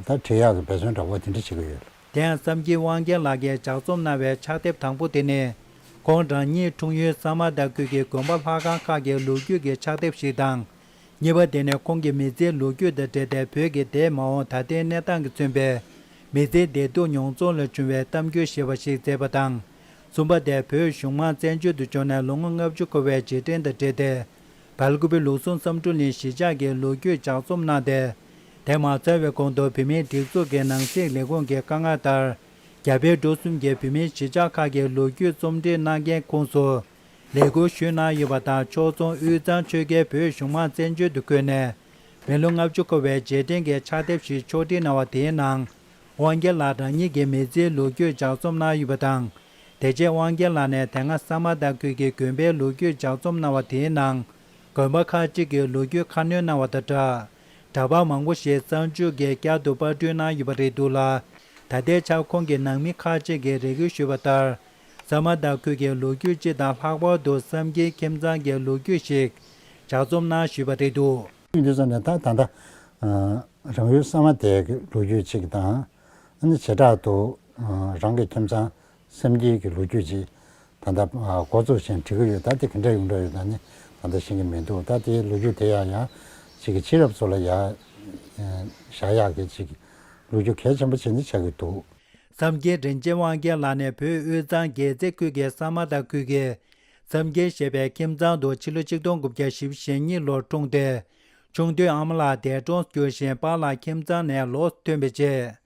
ད་བྲིས་ཡག་གི་འབད་བརྩོན་འདྲ་བོ་དེ་འདྲ་བྱེད་ཀྱི་ཡོད། དེ་ཡང་བསམ་འགྱུར་དབང་རྒྱལ་ལགས་ཀྱིས་ལྗགས་རྩོམ་གནང་བའི་ཕྱག་དེབ་དང་པོ་དེ་ནི་ཁོང་རང་ཉིད་འཁྲུངས་ཡུལ་ས་མ་དྷ་ཁུལ་གྱི་དགོན་པ་ལྷ་ཁང་ཁག་གི་ལོ་རྒྱུས་ཀྱི་ཕྱག་དེབ་ཞིག་དང་། གཉིས་པ་དེ་ནི་ཁོང་གི་མི་ཚེའི་ལོ་རྒྱུས་དང་འབྲེལ་ཏེ་བོད་ཀྱི་འདས་མ་འོངས་ད་ལྟའི་གནས་སྟངས་ཀྱིས་མཚོན་པའི་མི་ཚེའི་བདེ་སྡུག་མྱོང་ཚོར་ལ་བྱུང་བའི་གཏམ་རྒྱུད་ཞེས་པ་ཞིག་མཛད་པ་དང་། གསུམ་པ་དེ་བོད་གཞུང་མང་བཙན་བྱོལ་དུ་བྱོན་ནས་ལོ་ངོ་ལྔ་བཅུ་འཁོར་བའི་རྗེས་དྲན་དང་འབྲེལ་ཏེ། སྦེལ་ཀོབ་པའི་ལུགས་སྲོལ་བསམ་འགྲུབ་གླིང་གཞིས་ཆགས་ཀྱི་ལོ་རྒྱུས་ལྗགས་རྩོམ་གནང་སྟེ། དེ་མ་ཚར་བའི་གོང་དུ་བོད་མིའི་སྒྲིག་འཛུགས་ཀྱི་ནང་སྲིད་ལས་ཁུངས་ཀྱི་དཀའ་ངལ་ལྟར། རྒྱ་བལ་འབྲུག་གསུམ་གྱི་བོད་མིའི་གཞིས་ཆགས་ཁག་གི་ལོ་རྒྱུས་རྩོམ་སྒྲིག་གནང་མཁན་ཁོངས་སུ། ལས་ཁུར་ཞུས་གནང་ཡོད་པ་དང་། ཕྱོགས་མཚུངས་དབུས་གཙང་ཆོལ་ཁའི་བོད་གཞུང་མང་བཙན་བྱོལ་དུ་བསྐོས་ནས་མི་ལོ་ལྔ་བཅུ་འཁོར་བའི་རྗེས་དྲན་གྱི་ཕྱག་དེབ་ཞིག་ཕྱོགས་སྒྲིག་གནང་བ་དེའི་ནང་། དབང་རྒྱལ་ལགས་རང་ཉིད་ཀྱི་མི་ཚེའི་ལོ་རྒྱུས་ལྗགས་རྩོམ་གནང་ཡོད་པ་དང་། དེ་རྗེས་དབང་རྒྱལ་ལགས་ནས་དེ་སྔ་ས་མ་དྷ་ཁུལ་གྱི་དགོན་པའི་ལོ་རྒྱུས་ལྗགས་རྩོམ་གནང་བ་དེའི་ནང་། དགོན་པ་ཁག་ཅིག་གི་ལོ་རྒྱུས་ཁ་སྣོན་གནང་བ་དང་སྦྲགས། གྲྭ་པ་མང་པོ་ཞིག་གཙང་ཆུ་གི་བསྐྱར་དུ་པར་སྐྲུན་གནང་ཡོད་པ་རེད་འདུག་ལ། ད་ལྟའི་ཆར་ཁོང་གི་ནང་མི་ཁག་ཅིག་གིས་རེ་སྐུལ་ཞུས་པ་ལྟར། ས་མ་དྷ་ཁུལ་གྱི་ལོ་རྒྱུས་སྤྱི་དང་། ལྷག་པར་དུ་བསམ་གྱིན་ཁྱིམ་ཚང་གི་ལོ་རྒྱུས་ཤིག་ལྗགས་རྩོམ་གནང་ཞུས་པ་རེད་འདུག་འདི་ཚོ་ནས་ད་ད་ལྟ་རང་ཡུལ་ས་མ་དྷ་གི་ལོ་རྒྱུས་ཅིག་དང་། ཨ་ནི་བྱེ་བྲག་ཏུ་རང་གི་ཁྱིམ་ཚང་བསམ་གྱིན་གྱི་ལོ་རྒྱུས་ཅིག་ད་ལྟ་འགོ་བཙུགས་བྱས་འབྲི་གི་ཡོད། ད་དེ་ག་འདྲ་ཡོང་འགྲོ་ཡོད་ད་ནི་ད་ལྟ་ཤེས་ཀྱི་མི་འདུག་ད་དེའི་ལོ་རྒྱུས་དེ་ཡང་ཡང་ཅིག་གི་ཕྱི་རབས་ཚོ་ལ་ཡང་བཞག་ཡག་གི་ཅིག་ལོ་རྒྱུས་གལ་ཆེན་པོ་བྱས་ནས་ཆགས་ཀྱི་འདུག་བསམ་གྱིན་རིན་ཆེན་དབང་རྒྱལ་ལགས་ནས་བོད་དབུས་གཙང་སྒེར་རྩེ་ཁུལ་གྱི་ས་མ་དྷ་ཁུལ་གྱི་བསམ་གྱིན་ཞེས་པའི་ཁྱིམ་ཚང་དུ་ཕྱི་ལོ་ཆིག་སྟོང་དགུ་བརྒྱ་བཞི་བཅུ་ཞེ་གཉིས་ལོར་འཁྲུངས་ཏེ། ཆུང་དུས་ཨ་མ་ལགས་འདས་གྲོངས་གྱུར་ཞིང་། པཱ་ལགས་ཁྱིམ་ཚང་ནས་ལོག་ཐོན་པའི་རྗེས།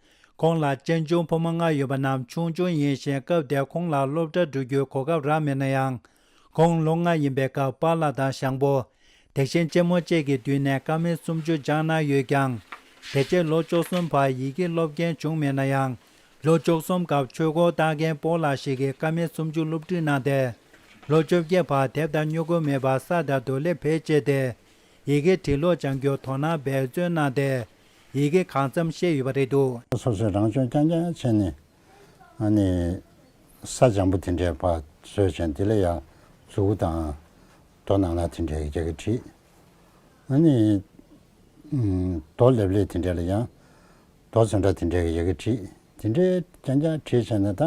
ཁོང་ལ་གཅེན་གཅུང་ཕོ་མོ་ལྔ་ཡོད་པ་རྣམས་ཆུང་ཆུང་ཡིན་ཞིང་། སྐབས་དེར་ཁོང་ལ་སློབ་གྲྭ་འགྲོ་རྒྱུའི་གོ་སྐབས་རག་མེད་ན་ཡང་། ཁོང་ལོ་ལྔ་ཡིན་པའི་སྐབས་པཱ་ལགས་དང་ཞང་པོ། དེ་བཞིན་གཅེན་མོ་བཅས་ཀྱི་མདུན་ནས་ཀ་མད་སུམ་ཅུ་སྦྱངས་གནང་ཡོད་ཀྱང་། དེ་རྗེས་ལོ་བཅུ་གསུམ་བར་ཡི་གེ་སློབ་མཁན་བྱུང་མེད་ན་ཡང་། ལོ་བཅུ་གསུམ་སྐབས་ཆོས་སྒོར་བཏགས་མཁན་སྤོ་ལགས་ཤིག་གིས་ཀ་མད་སུམ་ཅུ་སློབ་ཁྲིད་གནང་སྟེ། ལོ་བཅོ་བརྒྱད་བར་དེབ་དང་སྨྱུ་གུ་མེད་པར་ས་དང་རྡོ་ལེབ་བེད་སྤྱད་དེ། ཡི་གེ་འབྲི་ཀློག་སྦྱང་རྒྱུར་དོ་སྣང་འབད་བརྩོན་གནང་སྟེ། ཡི་གེ་གང་འཚམ་ཤེས་ཡོད་པ་རེད་འདུག་སོ་སོས་རང་སྦྱོང་རྐྱང་རྐྱང་བྱས་ནས་ཨ་ནི་ས་སྦྱང་པོ་དེ་འདྲའི་ཕར་བཟོས་བྱས། དེ་ལ་ཡང་མཛུ་གུ་དང་རྡོ་ནང་ན་དེ་འདྲའི་ཡི་གེ་བྲིས། ཨ་ནི་ཨུམ། རྡོ་ལེབ་ལེབ་དེ་འདྲ་ལ་ཡང་རྡོ་ཚོན་ཁྲ་དེ་འདྲའི་ཡི་གེ་བྲིས། དེ་འདྲའི་རྐྱང་རྐྱང་བྲིས་བྱས་ནས་ད་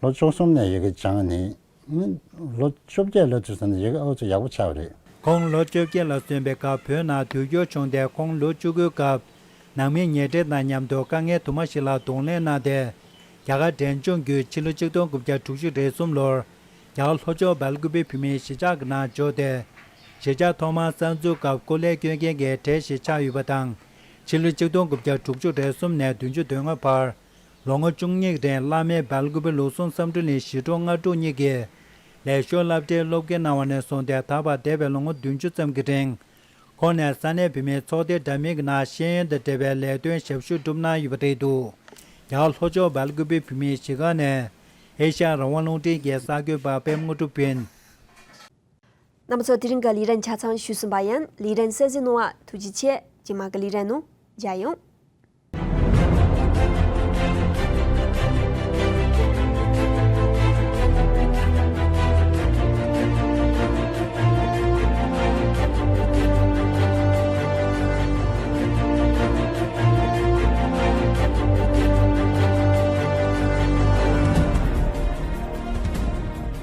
ལོ་བཅུ་གསུམ་ནས་ཡི་གེ་སྦྱངས་ནས། ཨུམ། ལོ་བཅོ་བརྒྱད་ལ་དུས་ཙམ་ནས་ཡི་གེ་ཨ་ཙི་ཡག་པོ་ཆགས་པ་རེད། ཁོང་ལོ་བཅོ་བརྒྱད་ལ་སོན་པའི་སྐབས་བོད་ནང་དུས་འགྱུར་བྱུང་སྟེ། ཁོང་ལོ་བཅུ་དགུའི་སྐབས་ནང་མི་ཉེ་འབྲེལ་དང་མཉམ་དུ་དཀའ་ངལ་དུ་མ་ཞིག་ལ་གདོང་ལེན་གནང་སྟེ། རྒྱ་གར་འབྲས་ལྗོངས་བརྒྱུད་ཕྱི་ལོ་ཆིག་སྟོང་དགུ་བརྒྱ་དྲུག་ཅུ་རེ་གསུམ་ལོར་རྒྱ་གར་ལྷོ་ཕྱོགས་སྦེལ་ཀུ་པེ་བོད་མིའི་གཞིས་ཆགས་ཀྱི་ནང་འབྱོར་ཏེ། གཞིས་ཆགས་ཐོག་མར་གསར་འཛུགས་སྐབས་སྐུ་ལས་བསྐྱོན་མཁན་གྱི་གྲས་ཤིག་ཆགས་ཡོད་པ་དང་། ཕྱི་ལོ་ཆིག་སྟོང་དགུ་བརྒྱ་དྲུག་ཅུ་རེ་གསུམ་ནས་བདུན་ཅུ་དོན་ལྔ་བར་ལོ་ངོ་བཅུ་གཉིས་ཀྱི་རིང་བླ་སྨན་སྦེལ་ཀུ་པེ་ལུགས་ཟུང་བསམ་གྲུབ་གླིང་ཞི་ཁྲོ་སྔ་དྲོ་གཉིས་ཀྱིས་ལས་ཞོར་སློབ་གྲྭའི་སློབ་དགེ་གནང་བ་ནས་བཟུང་སྟེ་ད་བར་འདས་པའི་ལོ་ངོ་བདུན་ཅུ་ཙམ་གྱི་རིང་། ཁོང་ནས་ས་གནས་བུད་མེད་ཚོགས་སྡེ་འདྲ་མིན་གྱི་ནང་ཤེས་ཡོན་དང་འབྲེལ་བའི་ལས་དོན་ཞབས་ཞུ་བསྒྲུབས་གནང་ཡོད་པ་རེད་འདུག་རྒྱ་གར་ལྷོ་ཕྱོགས་སྦེལ་ཀུ་པེ་བོད་མིའི་གཞིས་ཁང་ནས་ཨེ་ཤ་ཡ་རང་དབང་རླུང་འཕྲིན་གྱི་གསར་འགོད་པ་པད་མ་དངོས་གྲུབ་ཡིན། རྣམ་པ་ཚོ། དེ་རིང་གི་ལས་རིམ་ཆ་ཚང་ཞུས་ཟིན་པ་ཡིན། ལས་རིམ་གསན་གཟིགས་གནང་བ་ཐུགས་རྗེ་ཆེ། རྗེས་མ་གི་ལས་རིམ་ནང་མཇལ་ཡོང་།